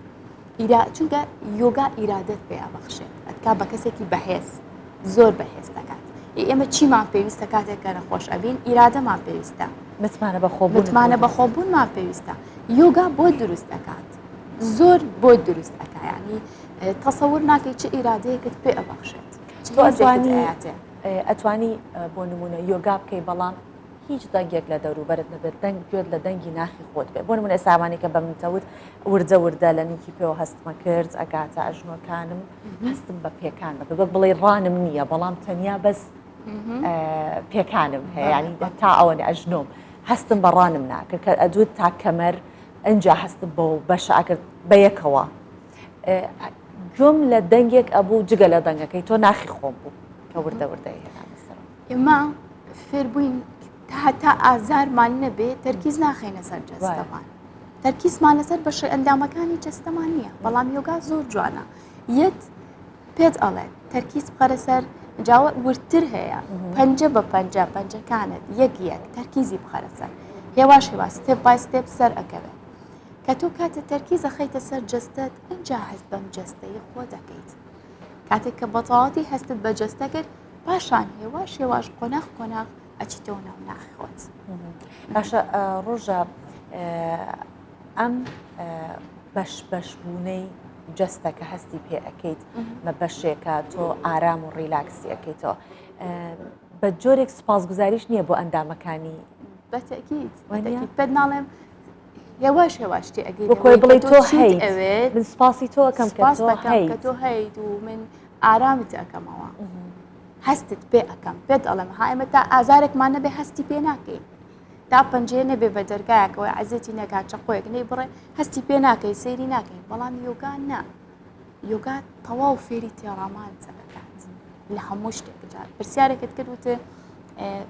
ئیرا چونکە یۆگا ئیرادەت پێ ئەبەخشێت ئەتکا بە کەسێکی بەهێز زۆر بەهێز دەکات ئێمە چیمان پێویستە کاتێک کە نەخۆش ئەبین ئیرادەمان پێویستە متمانە بەخۆبوون متمانە بەخۆبوونمان پێویستە یۆگا بۆ دروست ئەکات زۆر بۆ دروست ئەکا یعنی تەسەور ناکەی چ ئیرادەیەکت پێ ئەبەخشێت تۆ ئەتوانی ئەتوانی بۆ نمونە یۆگا بکەی بەڵام هیچ دەنگێک لە دەوروبەرت نەبێت دەنگ گوێت لە دەنگی ناخی خۆت بێ بۆ نمونە ئێستا ئەوانەی کە بە من تەوت وردە وردە لە نوکی پێوە هەستمە کرد ئەگاتە ئەژنۆکانم هەستم بە پێکان بە وەک بڵێ ڕانم نییە بەڵام تەنیا بەس پێکانم هەیە ینی تا ئەوەنە ئەژنۆم هەستم بە ڕانم ناکرد کە ئەدوت تا کەمەر ئەجا هەستم بەو بەشە ئەکرد بە یەکەوە گوێم لە دەنگێک ئەبوو جگە لە دەنگەکەی تۆ ناخی خۆم بوو کە وردە وردە هێنامە سەرەوە. ئێمە فێربووین تا هەتا ئازارمان نەبێ تەرکیز ناخەینە سەر جەستەمان تەرکیزمان لەسەر بەشە ئەندامەکانی جەستەمان نییە بەڵام یۆگا زۆر جوانە یەت پێت ئەڵێت تەرکیز بخەرە سەر جاوە وردتر هەیە پەنجە بە پەنجە پەنجەکانت یەک یەک تەرکیزی بخەرە سەر هێواش هێواش step by step سەر ئەکەوێت کە تۆ کاتە تەرکیز ئەخەیتە سەر جەستەت ئینجا هەست بەم جەستەی خۆ دەکەیت کاتێک کە بەتەواوەتی هەستت بە جەستە کرد پاشان هێواش هێواش قۆناغ قۆناغ ئەچیتەوە ناو ناخی خۆت. باشە ڕۆژە ئەم بەش بەش بوونەی جەستە کە هەستی پێ ئەەکەیت مە بەشێکە تۆ ئارام و ڕیلاکسی ئەەکەیتەوە بە جۆرێک سوپاسگوزاریش نییە بۆ ئەندامەکانی بەتەکیت پێت ناڵێم. هێواش هێواش تێ ئەگەی وەکۆی بڵێ تۆ هەیت ئەوێت من سپاسی تۆ ئەکەم کە تۆ هەیت کە تۆ هەیت و من ئارامت ئەکەمەوە هەستت پێ ئەکەم پێت ئەڵێم ها ئێمە تا ئازارێکمان نەبێ هەستی پێ ناکەین تا پەنجەیە نەبێ بە دەرگایەکەوە عەزێتی نەکات چەقۆیەک نەی بڕێ هەستی پێ ناکەی سەیری ناکەین بەڵام یۆگا نا یۆگا تەواو فێری تێڕامان دەکات لە هەموو شتێک جار پرسیارێکت کرد وتێ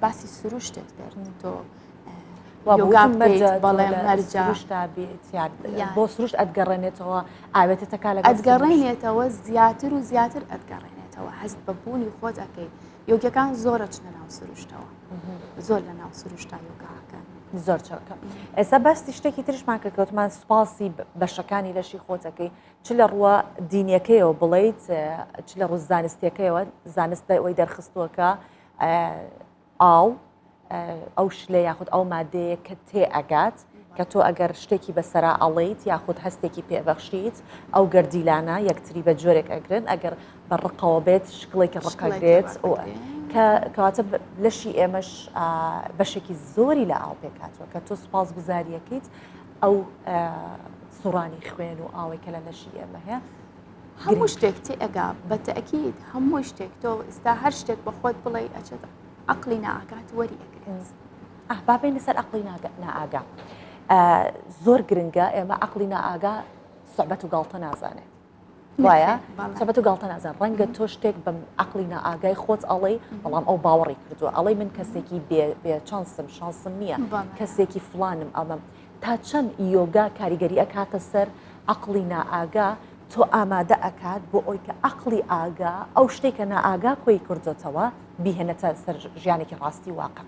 باسی سروشتت کرد تۆ بۆ سروشت ئەتگەڕێنێتەوە ئاوێتە تەکا لە ئەتگەڕێنێتەوە زیاتر و زیاتر ئەتگەڕێنێتەوە هەست بە بوونی خۆت ئەەکەی یۆگەکان زۆرە چنە ناو سروشتەوە زۆر لە ناو سروشتا یۆگاکەن. زۆر چاکە ئێستا باسی شتێکی ترشمان کە کەوتمان سوپاسی بەشەکانی لەشی خۆتەکەی چ لە ڕووە دینیەکەیەوە بڵیت چ لە ڕوو زانستیەکەیەوە زانست ئەوەی دەرخستووەکە ئاو ئەو شلە یاخود ئەو مادەیە کە تێ ئەگات کە تۆ ئەگەر شتێکی بەسەرا ئەڵێیت یاخود هەستێکی پێبەخشیت ئەو گەردیلانە یەکتری بە جۆرێک ئەگرن ئەگەر بە ڕقەوە بێت شکڵێکی ڕقەگرێت کە کەواتە لەشی ئێمەش بەشێکی زۆری لە ئاو پێکاتوە کە تۆ سوپاس گوزاریەکەیت ئەو سوڕانی خوێن و ئاوەی کە لە لەشی ئێمە هەیە هەموو شتێک تێ ئەگا بە تەئکید هەموو شتێک تۆ ئستا هەر شتێک بە خۆت بڵێ ئەچێت عقلی ناگات وەری ئەگرێت ئاه با بێینە سەر عەقڵی نائاگا زۆر گرنگە ئێمە عەقڵی نائاگا سوعبەت و گاڵتە نازانێ وایە سوعبەت و گاڵتە نازان ڕەنگە تۆ شتێک بە عەقڵی نائاگای خۆت ئەڵێی بەڵام ئەو باوەڕی کردووە ئەڵێ من کەسێکی بێ چانسم شانسم نییە کەسێکی فلانم ئەمەم تا چەند یۆگا کاریگەری ئەکاتە سەر عەقڵی نائاگا تۆ ئامادە ئەکات بۆ ئەوی کە عەقڵی ئاگا ئەو شتێک کە نائاگا کۆی کردۆتەوە بیهێنێتە سەر ژیانێکی ڕاستی واقع.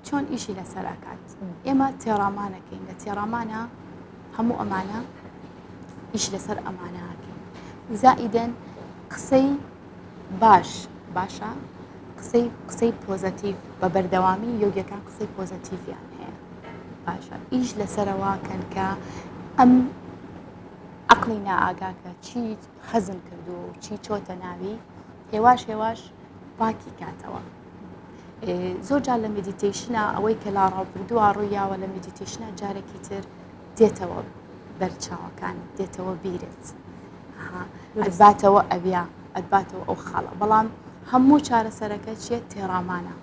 چۆن ئیشی لەسەر ئەکات ئێمە تێڕامانەکەین لە تێڕامانە هەموو ئەمانە ئیش لەسەر ئەمانە ئەکەین زائیدەن قسەی باش باشە قسەی قسەی positive بە بەردەوامی یۆگیەکان قسەی positive یان هەیە باشە ئیش لەسەرەوە کەن کە ئەم عقلی نائاگاکە چی خەزن کردووە و چی چۆتە ناوی هێواش هێواش پاکی کاتەوە زۆر جار لە meditation ا ئەوەی کە لا ڕابردووە ڕوویاوە لە meditation ا جارێکی تر دێتەوە بەرچاوەکان دێتەوە بیرت ئەتباتەوە ئەویا ئەتباتەوە ئەو خاڵە بەڵام هەموو چارەسەرەکە چیە تێڕامانە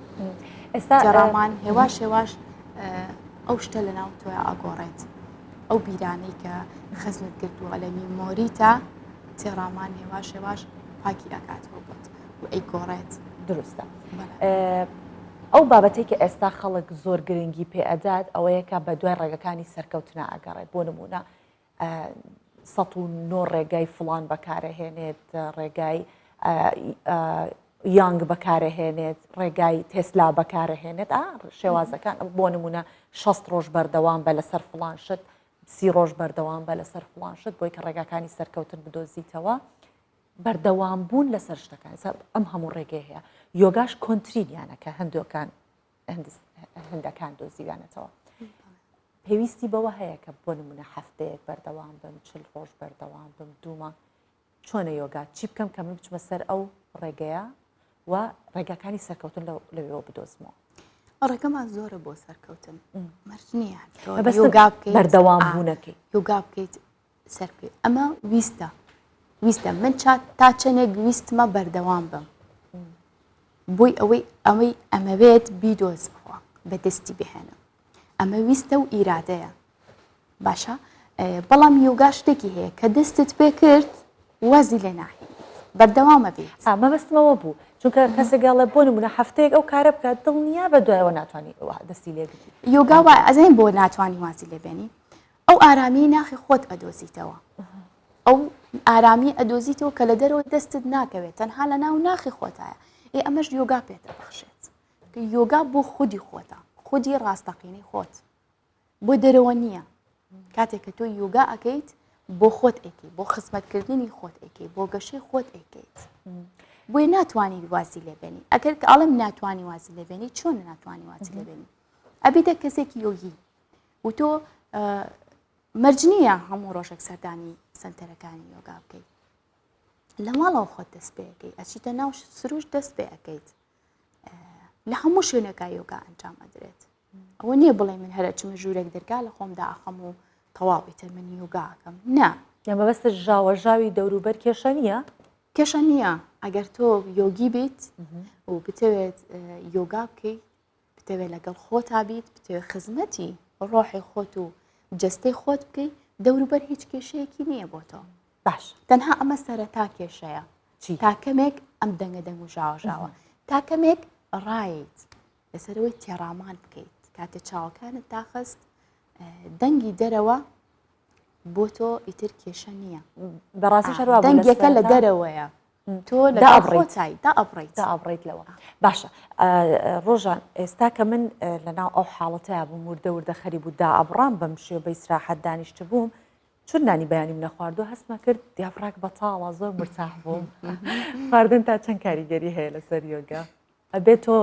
ئێستا تێڕامان هێواش هێواش ئەو شتە لە ناو تۆیا ئاگۆڕێت ئەو بیرانەی کە خەزنت گرتووە لە memory تا تێڕامان هێواش هێواش پاکی ئەکاتەوە بۆت و ئەیگۆڕێت. دروستە. ئەو بابەتەی کە ئێستا خەڵک زۆر گرنگی پێ ئەدات ئەوەیە کە بە دوای ڕێگەکانی سەرکەوتنا ئەگەڕێت بۆ نمونە 19 ڕێگای فڵان بەکارەهێنێت ڕێگای یانگ بەکارەهێنێت ڕێگای تێسلا بەکارەهێنێت ئا شێوازەکان بۆ نمونە 6 ڕۆژ بەردەوام بە لەسەر فڵان شت سی ڕۆژ بەردەوام بە لەسەر فڵان شت بۆی کە ڕێگاکانی سەرکەوتن بدۆزیتەوە بەردەوام بوون لەسەر شتەکان ئێستا ئەم هەموو ڕێگەی هەیە یۆگاش کۆنترینیانە کە هەندۆکان هەندەکان دۆزیویانەتەوە پێویستی بەوە هەیە کە بۆ نمونە هەفتەیەک بەردەوام بم چل ڕۆژ بەردەوام بم دوومە چۆنە یۆگا چی بکەم کە من بچمە سەر ئەو ڕێگەیە و ڕێگاکانی سەرکەوتن لەوێەوە بدۆزمەوە ڕێگەمان زۆرە بۆ سەرکەوتن مەرج نییە یۆگا بکەیت بەردەوام بوونەکەی یۆگا بکەیت سەرکەوی ئەمە ویستە ویستە من تا چەندێک ویستمە بەردەوام بم بۆی ئەوەی ئەوەی ئەمەوێت بیدۆزمەوە بەدەستی بهێنم ئەمە ویستە و ئیرادەیە باشە بەڵام یۆگا شتێکی هەیە کە دەستت پێ کرد وازی لێ ناهێنیت بەردەوامە بیت مەبەستمەوە بوو چونکە کەسێک ئەڵێ بۆ نمونە هەفتەیەک ئەو کارە بکات دڵنیا بە دوایەوە ناتوانانی دەستی لێ یۆگا وا ئەزانین بۆ ناتوانانی وازی لێ بێنی ئەو ئارامیەی ناخی خۆت ئەدۆزیتەوە ئەو ئارامی ئەدۆزیتەوە کە لە دەرەوە دەستت ناکەوێت تەنها لە ناو ناخی خۆتایە ئێ ئەمەش یۆگا پێت ئەبەخشێت یۆگا بۆ خودی خۆتە خودی ڕاستەقینەی خۆت بۆ دەرەوە نییە کاتێک کە تۆ یۆگا ئەکەیت بۆ خۆت ئەیکەی بۆ خزمەتکردنی خۆت ئەیکەی بۆ گەشەی خۆت ئەیکەیت بۆیە ناتوانانی وازی لێبێنی ئەگەر کە ئەڵم ناتوانانی وازی لێبێنی چۆن ناتوانانی وازی لێبێنی ئەبیتە کەسێکی یۆگی و تۆ مەرج نییە هەموو ڕۆژێک سەردانی سنتەرەکانی یۆگا بکەیت لە ماڵەوە خۆت دەست پێەکەی ئەچیتە ناو سروش دەست پێ ئەەکەیت لە هەموو شوێنێکا یۆگا ئەنجام ئەدرێت. ئەوە نییە بڵێ من هەر ئەچمە ژوورێک دەرگا لە خۆم داخەم و تەواو ئیتر من یۆگا ئەکەم نا. یان مەبەستت ژاوەژاوی دەوروبەر کێشە نییە؟ کێشە نییە ئەگەر تۆ یۆگی بیت و بتەوێت یۆگا بکەیت بتەوێت لەگەڵ خۆتا بیت بتەوێت خزمەتی ڕۆحی خۆت و جەستەی خۆت بکەیت دەوروبەر هیچ کێشەیەکی نییە بۆ تۆ باش تەنها ئەمە سەرەتا کێشەیە چی؟ تا کەمێک ئەم دەنگە دەنگ و ژاوەژاوە تا کەمێک ڕایت لەسەرەوەی تێڕامان بکەیت کاتێ چاوەکانت داخست دەنگی دەرەوە بۆ تۆ ئیتر کێشە نییە بەڕاستی هەروە دەنگەکە لە دەرەوەیە تۆ لە دابڕیت دابڕیت دابڕیت لەوە باشە ڕۆژان ئێستا کە من لەناو ئەو حاڵەتەیە بووم وردە وردە خەری بوو دا ئەبڕام بەم شێوە بە ئیسراحەت دانیشت بووم چون نانی بەیانیم نەخواردووە هەستمە کرد دیافراک بەتاڵە زۆر مرتاح بووم خواردن تا چەند کاریگەری هەیە لەسەر یۆگا ئەبێت تۆ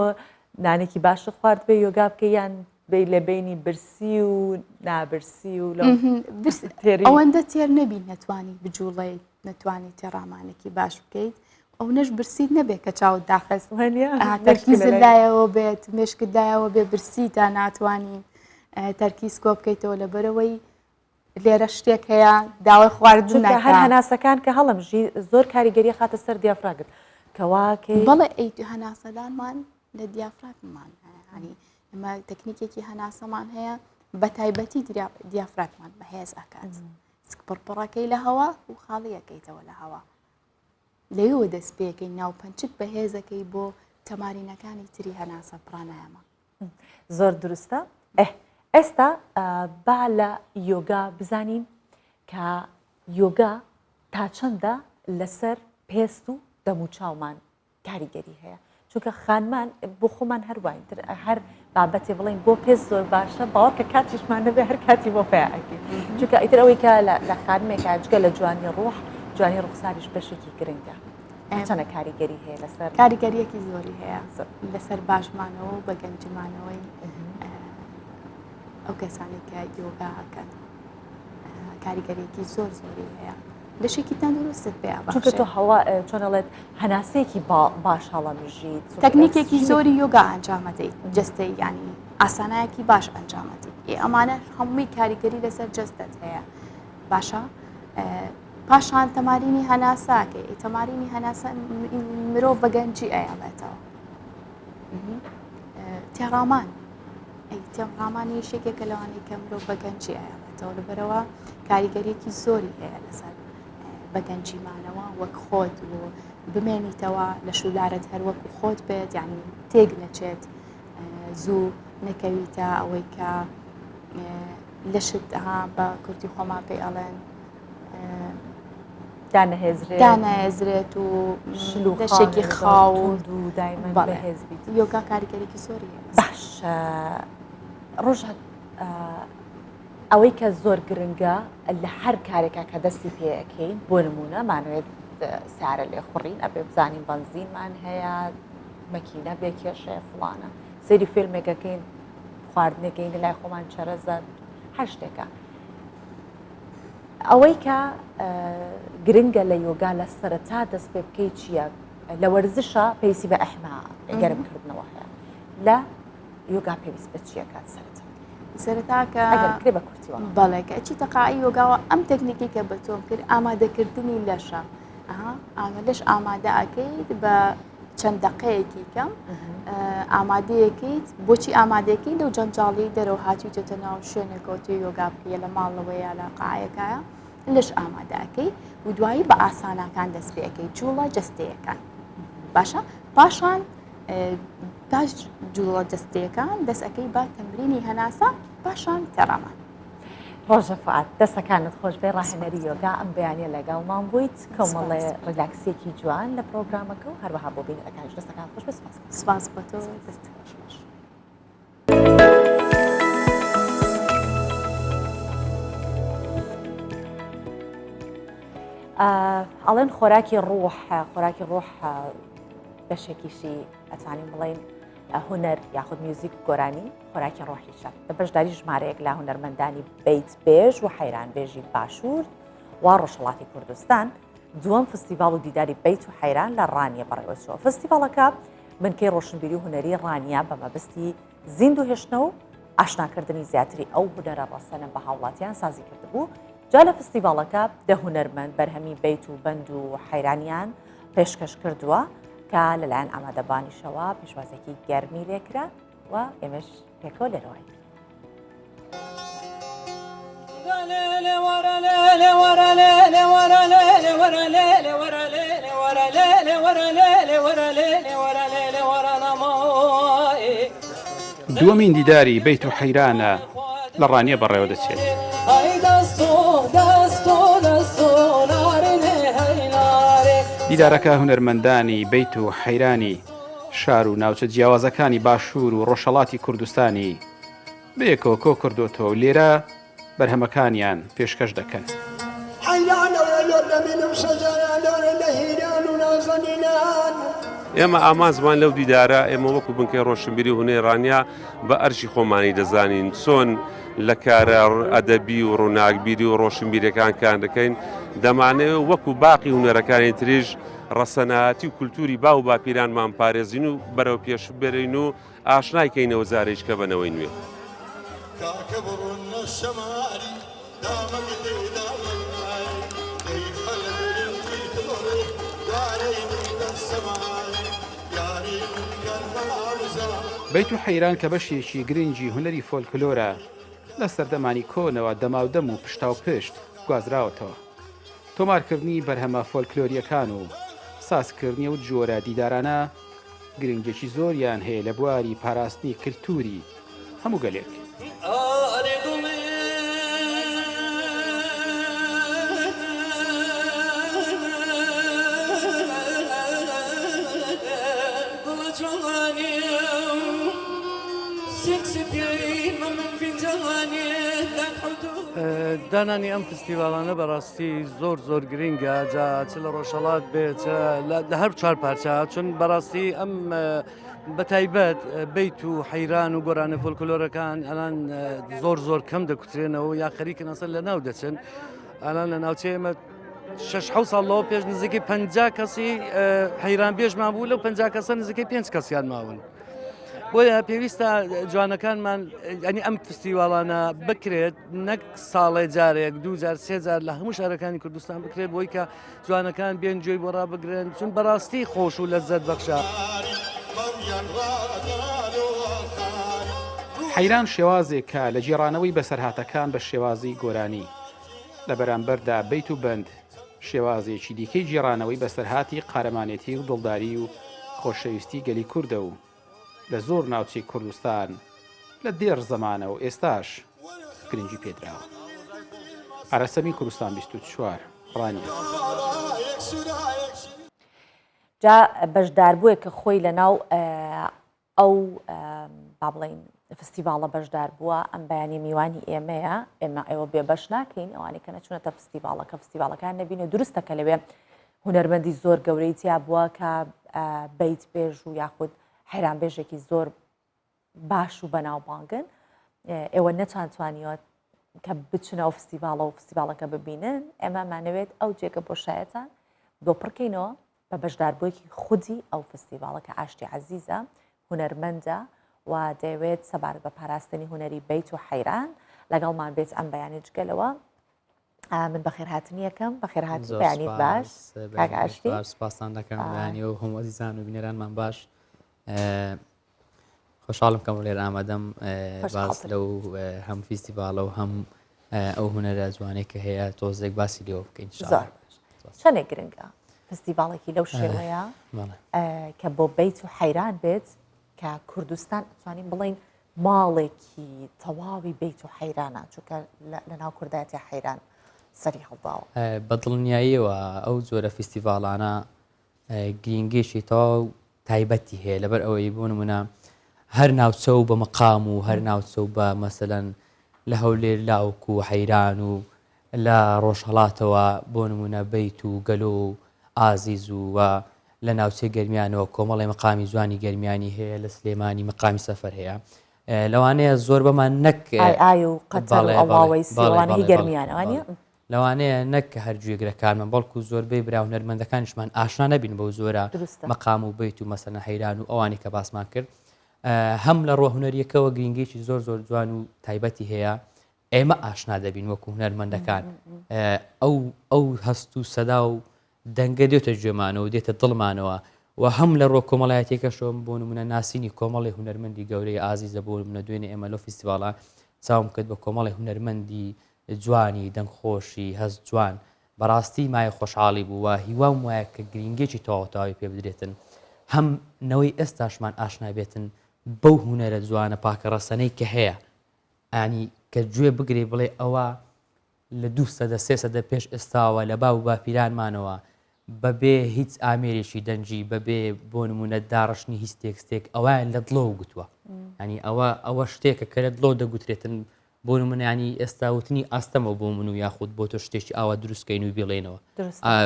نانێکی باشت خوارد بێ یۆگا بکەی یان بی لە بینی برسی و نابرسی و ئەوەندە تێر نەبی نەتوانی بجوڵیت نەتوانی تێڕامانێکی باش بکەیت ئەو نەش برسیت نەبێت کە چاوت داخست تەرکیزت لایەوە بێت مێشکت لایەوە بێ برسی تا ناتوانانی تەرکیز کۆ بکەیتەوە لەبەرەوەی لێرە شتێک هەیە داوای خواردن چونکە هەر هەناسەکان کە هەڵمژی زۆر کاریگەری خاتە سەر دیافراگت کەواکەی بەڵێ ئەی هەناسەدانمان لە دیافراگمان هەیە ینی ئێمە تەکنیکێکی هەناسەمان هەیە بە تایبەتی دیافراگمان بەهێز ئەکات سکپڕپڕەکەی لە هەوا و خاڵیەکەیتەوە لە هەوا لەوێوە دەست پێەکەی ناو پەنچک بەهێزەکەی بۆ تەمارینەکانی تری هەناسە پرانایەمە زۆر دروستە ئه ئێستا با لە یۆگا بزانین کە یۆگا تا چەندە لەسەر پێست و دەموچاومان کاریگەری هەیە چونکە خانمان بۆ خۆمان هەر واین تر هەر بابەتێ بڵین بۆ پێست زۆر باشە باوەڕکە کاتیشمان نەبێ هەر کاتی بۆ پەیاکەین چونکە ئیتر ئەوەی کە لە خانمێکا جگە لە جوانی ڕۆح جوانی ڕوخساریش بەشێکی گرنگە چەنە کاریگەری هەیە لەسەر؟ کاریگەریەکی زۆری هەیە لەسەر باشمانەوە و بە گەنجمانەوەی ئەو کەسانی کە یۆگا ئەکەن کاریگەریەکی زۆر زۆری هەیە لەشێکی تەندروستت پێ چونکە تۆ هەوا چۆن ئەڵێت هەناسەیەکی باش هەڵەمژیت تەکنیکێکی زۆری یۆگا ئەنجامەدەیت جستەی ینی ئاسانایەکی باش ئەنجامەدەیت ئێ ئەمانە هەمووی کاریگەری لەسەر جستت هەیە باشە پاشان تەمارینی هەناسە ئەکەی ئەی تەمارینی هەناسە مرۆڤ بە گەنجی ئەیاڵێتەوە تێڕامان ئەی تێڕامانی یەکێکە لەوانەی کە مرۆڤ بە گەنجی ئەیاڵێتەوە لەبەرەوە کاریگەریەکی زۆری هەیە لەسەر بە گەنجیمانەوە وەک خۆت و بمێنیتەوە لە شولارت هەر وەکو خۆت بێت یعنی تێک نەچێت زوو نەکەویتە ئەوەی کە لەشت ها بە کوردی خۆمان پێی ئەڵێن دانەهێزرێت دانەهێزرێت و شل و لەشێکی خاو و دایمەن بەهێز بیت یۆگا کاریگەریکی زۆری هەیە باش ڕۆژهات ئەوەی کە زۆر گرنگە لە هەر کارێکا کە دەستی پێەکەین بۆ نمونە مانەوێت سارە لێخوڕین ئەبێ بزانین بەنزینمان هەیە مەکینە بێ کێشەیە فڵانە سەیری فیلمێکەکەین خواردنێکەین لە لای خۆمان چەرەزە هەر شتێکە ئەوەی کە گرنگە لە یۆگا لە سەرەتا دەست پێ بکەی چییە؟ لە وەرزشە پێویستی بە ئەحما گەرمکردنەوە هەیە لە یۆگا پێویست بە چییە کات سەرەتا؟ سەرەتا کە ئەگەر بکرێ بە کورتی وەڵام. بەڵێ کە ئەچیتە قاعی یۆگاوە ئەم تەکنیکی کە بە تۆم کرد ئامادەکردنی لەشە ئەها ئامە لەش ئامادە ئەکەیت بە چەند دەقەیەکی کەم ئامادەیەکەیت بۆچی ئامادەکەی لەو جەنجاڵی دەرەوە هاتوویتە ناو شوێنێکەوە تۆ یۆگا بکەی لە ماڵەوەیە لە قاعەکایە لەش ئامادەکەی و دوایی بە ئاساناکان دەست پێەکەی جوڵە جستەیەکان باشە پاشان پاش جوڵە جستەیەکان دەستەکەی بە تەمرینی هەناسە پاشان تێڕامان. ڕۆژە فوئاد دەستەکانت خۆش بێ ڕاهێنەری یۆگا ئەم بەیانە لەگەڵمان بوویت کۆمەڵێ relax ێکی جوان لە پرۆگرامەکە و هەروەها بۆ بینەرەکانیش دەستەکان خۆش بێ سپاس سپاس بۆ تۆ دەست خۆش باش. ئەڵێن خۆراکی ڕوح خۆراکی ڕوح بەشێکیشی ئەتوانین بڵین هونەر یاخود میوزیک گۆرانی خۆراکی ڕۆحیشە بە بەشداری ژمارەیەک لە هونەرمەندانی بەیت بێژ و حەیران بێژی باشوور و ڕۆژهەڵاتی کوردستان دووەم فستیڤاڵ و دیداری بەیت و حەیران لە ڕانیە بەڕێوەچووە. فستیڤاڵەکە بنکەی ڕۆشنبیری و هونەری ڕانیە بە مەبەستی زیندوو هێشتنەوە و. ئاشناکردنی زیاتری ئەو هونەرە ڕەسەنە بە هاوڵاتیان سازی کردبوو، جا لە فستیڤاڵەکە دە هونەرمەند بەرهەمی بەیت و بەند و حەیرانیان پێشکەش کردووە کە لەلایەن ئامادەبانیشەوە پێشوازێکی گەرمی لێکرا و ئێمەش پێکەوە لێرەوەی. دووەمین دیداری بەیت و حەیرانە لە ڕانیە بەڕێوە دەچێت. دیدارەکە هونەرمەندانی بەیت و حەیرانی شار و ناوچە جیاوازەکانی باشوور و ڕۆژهەڵاتی کوردستانی بەیەکەوە کۆکردۆتەوە و لێرە بەرهەمەکانیان پێشکەش دەکەن. ئێمە ئامانجمان لەو دیدارە، ئێمە وەکو بنکەی ڕۆشنبیری و هونەری ڕانیە بە ئەرکی خۆمانی دەزانین چۆن لە کارە ئەدەبی و ڕووناکبیری و ڕۆشنبیریەکان کار دەکەین، دەمانەوێت وەکو باقی هونەرەکانی تریش ڕەسەنایەتی و کولتوری باو و باپیرانمان پارێزین و بەرەو پێش بەرین و ئاشنای کەینەوە جارێکیکە بە نەوەی نوێ. بەیت و حەیران کە بەشێکی گرنگی هونەری فۆلکلۆرە، لە سەردەمانی کۆنەوە دەماودەم و پشتاوپشت گوازراوەتەوە. تۆمارکردنی بەرهەمە فۆلکلۆرییەکان و سازکردنی ئەو جۆرە دیدارانە گرنگییەکی زۆریان هەیە لە بواری پاراستنی کلتوری هەموو گەلێک. دانانی ئەم فستیواڵانە بەڕاستی زۆر زۆر گرنگە جا چ لە ڕۆژهەڵات بێ چ لە هەر چوار پارچە چون بەڕاستی ئەم بە تایبەت بیت و حەیران و گۆرانە فۆلکلۆرەکان ئەلان زۆر زۆر کەم دەکوترێنەوە یا خەریکن ئەسەر لە ناو دەچن ئەلان لە ناوچەی ئێمە شش حەوت ساڵ لەوە پێش نزیکەی 50 کەسی حەیران بێژمان بوو لەو 50 کەسە نزیکەی پێنج کەسیان ماون. بۆیە پێویستە جوانەکانمان ینی ئەم فستیواڵانە بکرێت نەک ساڵێ جارێک دوو جار سێ جار لە هەموو شارەکانی کوردستان بکرێت بۆی کە جوانەکان بێن گوێی بۆ ڕابگرن چون بەڕاستی خۆش و لەزەت بەخشە. حەیران شێوازێکە لە گێڕانەوەی بەسەرهاتەکان بە شێوازی گۆرانی، لە بەرامبەردا بەیت و بەند شێوازێکی دیکەی گێڕانەوەی بەسەرهاتی قارەمانێتی و دڵداری و خۆشەویستی گەلی کوردە و لە زۆر ناوچەی کوردستان لە دێڕ زەمانە و ئێستاش گرنگی پێدراوە. ئاراسەمین کوردستان 24، ڕانیە. جا بەشداربووێک کە خۆی لەناو ئەو با بڵێین فستیڤاڵە بەشدار بووە ئەم بەیانی میوانی ئێمەیە ئێمە ئێوە بێبەش ناکەین ئەوانەی کە نەچوونەتە فستیڤاڵەکە فستیڤاڵەکان نەبین و دروستە کە لەوێ هونەرمەندی زۆر گەورەی تیا بووە کە بیت بێژ و یاخود حەیران بێژێکی زۆر باش و بەناوبانگن ئێوە نەچان توانیوە کە بچنە ئەو فستیڤاڵە و فستیڤاڵەکە ببینن ئێمە مانەوێت ئەو جێگە بۆشایەتان بۆ پڕکەینەوە بە بەشداربووێکی خودی ئەو فستیڤاڵە کە ئاشتی عەزیزە، هونەرمەندە و دەیەوێت سەبارەت بە پاراستنی هونەری بەیت و حەیران لەگەڵمان بێت ئەم بەیانی جگە لەوە من بەخێرهاتنی یەکەم بەخێرهاتن بەیانیت باش کاک ئاشتی سپاستان دەکەم بەیانی و هەموو ئەزیزان و بینەرانمان باش خۆشحاڵم کەم لێر ئامادەم باس لەو هەم فیستیڤاڵە و هەم ئەو هونەرە جوانەی کە هەیە تۆزێک باسی لێوە بکەین زۆر چەندێک گرنگە فستیڤاڵێکی لەو شێوەیە کە بۆ بیت و حەیران بێت کە کوردستان توانین بڵین ماڵێکی تەواوی بیت و حەیرانە چونکە لە ناو کوردایەتی حەیران سەری هەڵداوە. بە دڵنیاییەوە ئەو جۆرە فیستیڤاڵانە گرینگیەکی تەواو تایبەتی هەیە لەبەر ئەوەی بۆ نمونە هەر ناوچە و بە مەقام و هەر ناوچە و بە مەسەلەن لە هەولێر لاوک و حەیران و لە ڕۆژهەڵاتەوە بۆ نمونە بەیت و گەلۆ و ئازیز و و لە ناوچەی گەرمیانەوە کۆمەڵی مەقامی جوانی گەرمیانی هەیە لە سلێمانی مەقامی سەفەر هەیە لەوانەیە زۆر بەمان نەک ئای ئای و قەتەر و ئەڵاوەی سیوانەی گەرمیانەوە لەوانەیە نەک هەر گوێگرەکانمان بەڵکو زۆربەی برا هونەرمەندەکانیشمان ئاشنا نەبین بەو جۆرە مەقام و بەیت و مەسەلەن حەیران و ئەوانەی کە باسمان کرد. هەم لە ڕووە هونەریەکەوە گرنگیی زۆر زۆر جوان و تایبەتی هەیە ئێمە ئاشنا دەبین وەکو هونەرمەندەکان ئەو ئەو هەست و سەدا و دەنگە دێتە گوێمانەوە دێتە دڵمانەوە و هەم لە ڕووە کۆمەڵایەتیەکەشەوە بۆ نمونە ناسینی کۆمەڵی هونەرمەندی گەورەی ئازیزە بۆ نمونە دوێنێ ئێمە لەو فیستیڤاڵە چاوم کرد بە کۆمەڵی هونەرمەندی جوانی دەنگخۆشی هەست جوان بەڕاستی مایە خۆشحاڵی بوو و هیوام وایە کە گرینگێکی تەواوتەواوی پێ بدرێتن هەم نەوەی ئێستاشمان ئاشنا بێتن بەو هونەرە جوانە پاکە ڕەسەنەی کە هەیە ئانی کە گوێ بگرێ بڵێ ئەوە لە دوو سەدە سێ سەدە پێش ئێستاوە لە باب و باپیرانمانەوە بەبێ هیچ ئامێرێکی دەنگی بەبێ بۆ نمونە داڕشتنی هیچ تێکستێک ئەویان لە دڵەوە گوتووە ینی ئەوە ئەوە شتێکە کە لە دڵەوە دەگوترێتن بۆ نمونە ینی ئێستا وتنی ئاستەمە بۆ من و یاخود بۆ تۆ شتێکی ئاوا دروستکەین و بیڵێنەوە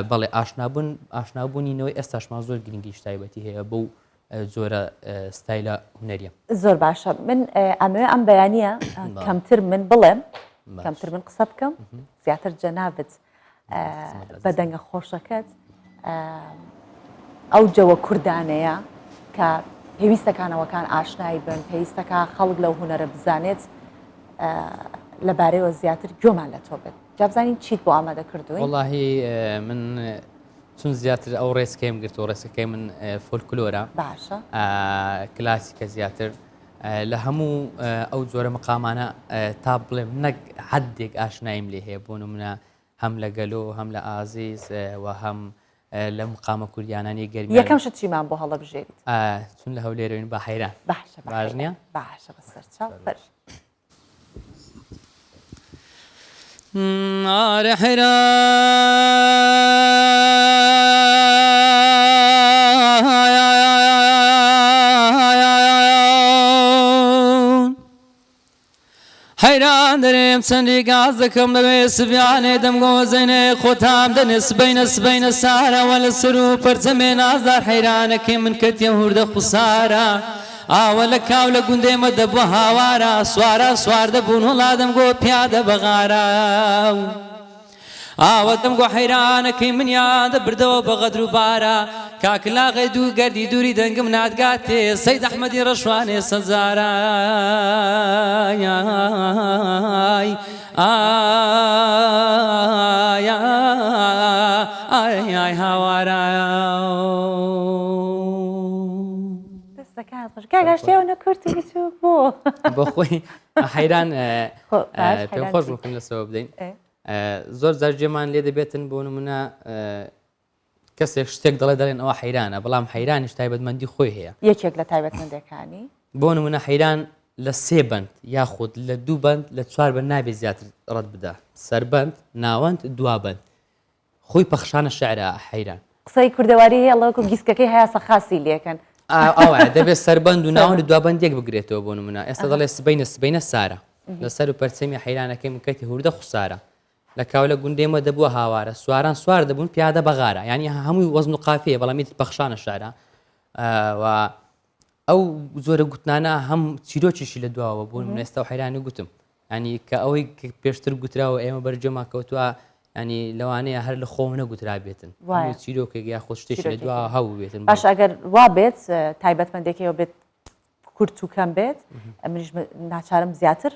بەڵێ ئاشنابوون ئاشنابوونینەوەی ئێستاشمان زۆر گرنگیش تایبەتی هەیە بۆ جۆرە ستایلە هونەریە. زۆر باشە من ئەمەوێ ئەم بەیانە کەمتر من بڵێم کەمتر من قسە بکەم زیاتر جەنابت بە دەنگە خۆشەکەت ئەو جەوە کوردانەیە کە پێویستەکانەوەکان ئاشنایی بن پێویستەکە خەڵک لەو هوەرە بزانێت لەبارەیەوە زیاتر گوێمان لە تۆ بێت جابزانین چیت بۆ ئامادە کردووی وڵی من چون زیاتر ئەو ڕێچکەیم گرتووە ڕێچکەکەی من فۆلکلۆرە باشە کلاسیکە زیاتر لە هەموو ئەو جۆرە مقامانە تا بڵێم نەک حدێک ئاشناییم لێ هەیە بۆ نمونە هەم لە گەلۆ هەم لە ئازیز و هەم لە مقامە کوردیانانی گەرمی یەکەم شت چیمان بۆ هەڵەبژێریت چون لە هەولێرەوین بە حەیران باشە باش نییە باشە بەسەر چاو فەرموو. حەیران دەرێم چەندی گاز دەکەم لەوێ سبیانێ دەمگۆ زەینێ خۆتام دەنێ سبەینە سبەینە سارە وە لە سەر و پەرچەمێ نازدار حەیرانەکەی من کەتیە هوردە خوسارە ئاوە لە کاو لە گوندێ مە دەبوە هاوارە سواران سوار دەبوون وەڵا دەمگۆ پیادە بە غارە ئاوە دەمگۆ حەیرانەکەی منیان دەبردەوە بە غەدر و بارە کاک لاغێ دوو گەردی دووری دەنگم ناتگاتێ سەید ئەحمەدی ڕەشوانێ سەجارە ئای ئای ئای ئای هاوارە. دەستەکانت خۆش کاک ئاشتی ئەوەنە کورت و بچووک بۆ بۆ خۆی حەیران پێم خۆش بوو لەسەوە بدەین زۆر جار گوێمان لێ دەبێتن بۆ نمونە کەسێک شتێک دەڵێ دەڵێن ئەوە حەیرانە بەڵام حەیرانیش تایبەتمەندی خۆی هەیە یەکێک لە تایبەتمەندەکانی بۆ نمونە حەیران لە سێ بەند یاخود لە دوو بەند لە چوار بەند نابێت زیاتر ڕەت بدا سەربەند ناوەند دوابەند خۆی پەخشانە شعرە حەیران. قسەی کوردەواری هەیە ئەڵێ وەکو گیسکەکەی هەیاسە خاسی لێکەن. ئاوایە دەبێت سەربەند و ناوەند و دوابەند یەک بگرێتەوە بۆ نمونە ئێستا دەڵێ سبەینە سبەینە سارە لەسەر و پەرچەمی حەیرانەکەی من کەتی هوردە خوسارە لە کاولە گوندێمە دەبووە هاوارە سواران سوار دەبوون پیادە بەغارە یعنی هەمووی وەزن و قافیە بەڵام ئیتر پەخشانە شعرە و ئەو جۆرە گوتنانە هەم چیرۆکیشی لە دواوە بوون من ئێستا و حەیرانی گوتم ینی کە ئەوەی پێشتر گوتراوە ئێمە بەرجێمان کەوتووە ینی لەوانەیە هەر لە خۆم نەگوترابێتن چیرۆکێک یا خۆ شتێکی لە دوا هەبوو بێتن باش ئەگەر وا بێت تایبەتمەندێکەوە بێت کورت و کەم بێت منیش ناچارم زیاتر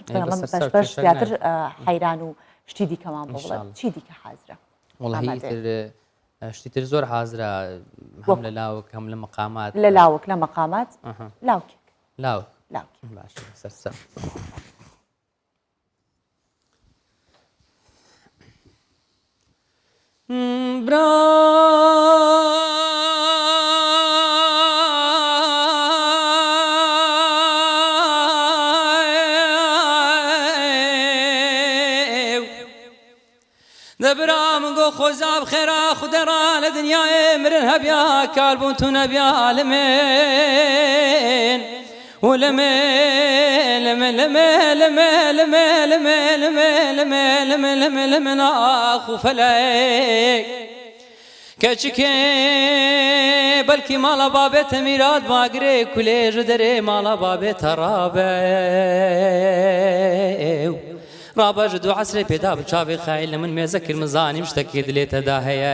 بەش زیاتر حەیران و شتی دیکەمان بۆ بڵێ چی دیکە حازرە وڵی شتی تر زۆر حازرە هەم لە لاوک هەم لە مەقامات لە لاوک لە مەقامات لاوکێک لاوک لاوک باش سەرسە برا دە برا من گۆ خۆزا بخێرا خودێ ڕا لە دنیاێ مرن هەبیا کال بوون تو نەبیا لمێن و لمێ لمێ لمێ لمێ لمێ لمێ لمێ لمێ لمێ لمێ لمێ ئاخ و فەلەک کەچکێ بەلکی ماڵە بابێتە میرات باگرێ کولێژ دەرێ ماڵە بابێتە ڕابێ ڕابەژ دوو عەسرێ پێدا بچاوی خایل لە من مێزە کرد من زانیم شتەکێ دلێتەدا هەیە.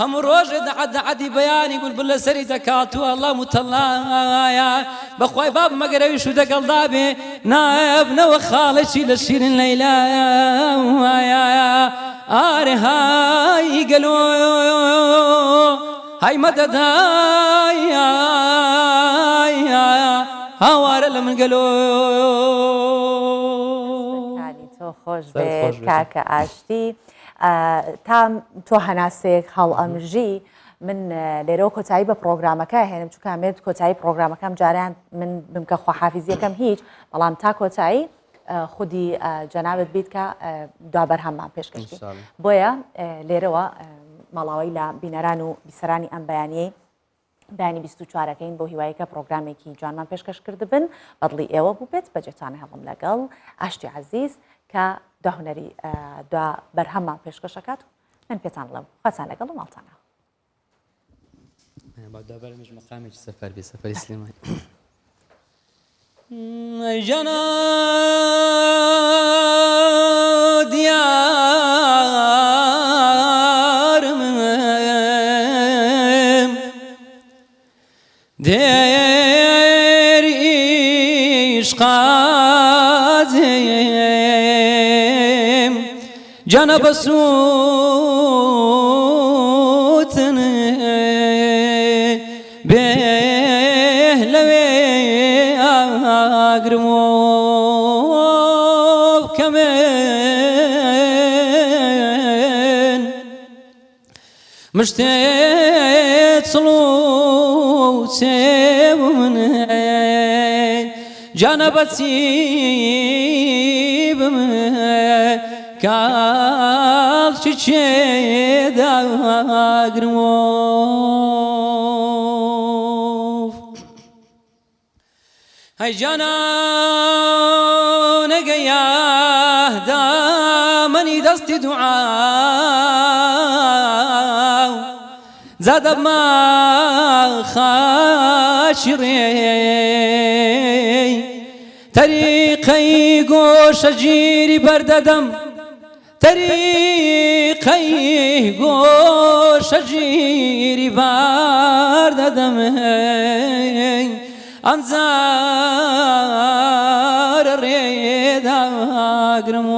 هەموو ڕۆژێ دەعە دەعەدی بەیانی بولبول لەسەری دەکات و ئەڵا موتەڵایە بەخوای باب مەگەر ئەویش و دەگەڵدا بێ نابنەوە خاڵێکی لە شیرین لەیلا ئارێ های گەلۆ های مەدەد های هاوارە لە من گەلۆ. دەستەکانی تۆ خۆش بێت کاکە ئاشتی. تا تۆ هەناسەیەک هەڵئەمژی من لێرەوە کۆتایی بە پرۆگرامەکە هێنم چونکە ئەمێت کۆتایی پرۆگرامەکەم جاریان من بمکە خواحافیزیەکەم هیچ بەڵام تا کۆتایی خودی جەنابەت بیت کە دوا بەرهەممان پێشکەش بۆیە لێرەوە ماڵاوەی لە بینەران و بیسەرانی ئەم بەیانیەی بەیانی 24 ەکەین بۆ هیوای کە پرۆگرامێکی جوانمان پێشکەش کردبن بەدڵی ئێوە بوو بێت بەجێتان هێڵم لەگەڵ ئاشتی عەزیز کە دوا هونەری دوا بەرهەممان پێشکەشەکات و من پێتان بڵێم خواتان لەگەڵ و ماڵتانە. با دوابەرمیش مەقامێکی سەفەر بێ سەفەری سلێمانی. ئەی جانا دیارم دێر ئیشقازم جانا بەسووتن بێ لەوێ ئاگرم و بکەمن مشتێ چڵ و چێومن جانە بەچی بم کاڵچی چێ داگرم هەی جانانەگە دامەنی دەستی دوعا جا دەبمە خاچی ڕێی تەریقەی گۆشەگیری بەردەدەم تەریقەی گۆشەگیری بار دەدەم ئەم جارە ڕێ داگرم.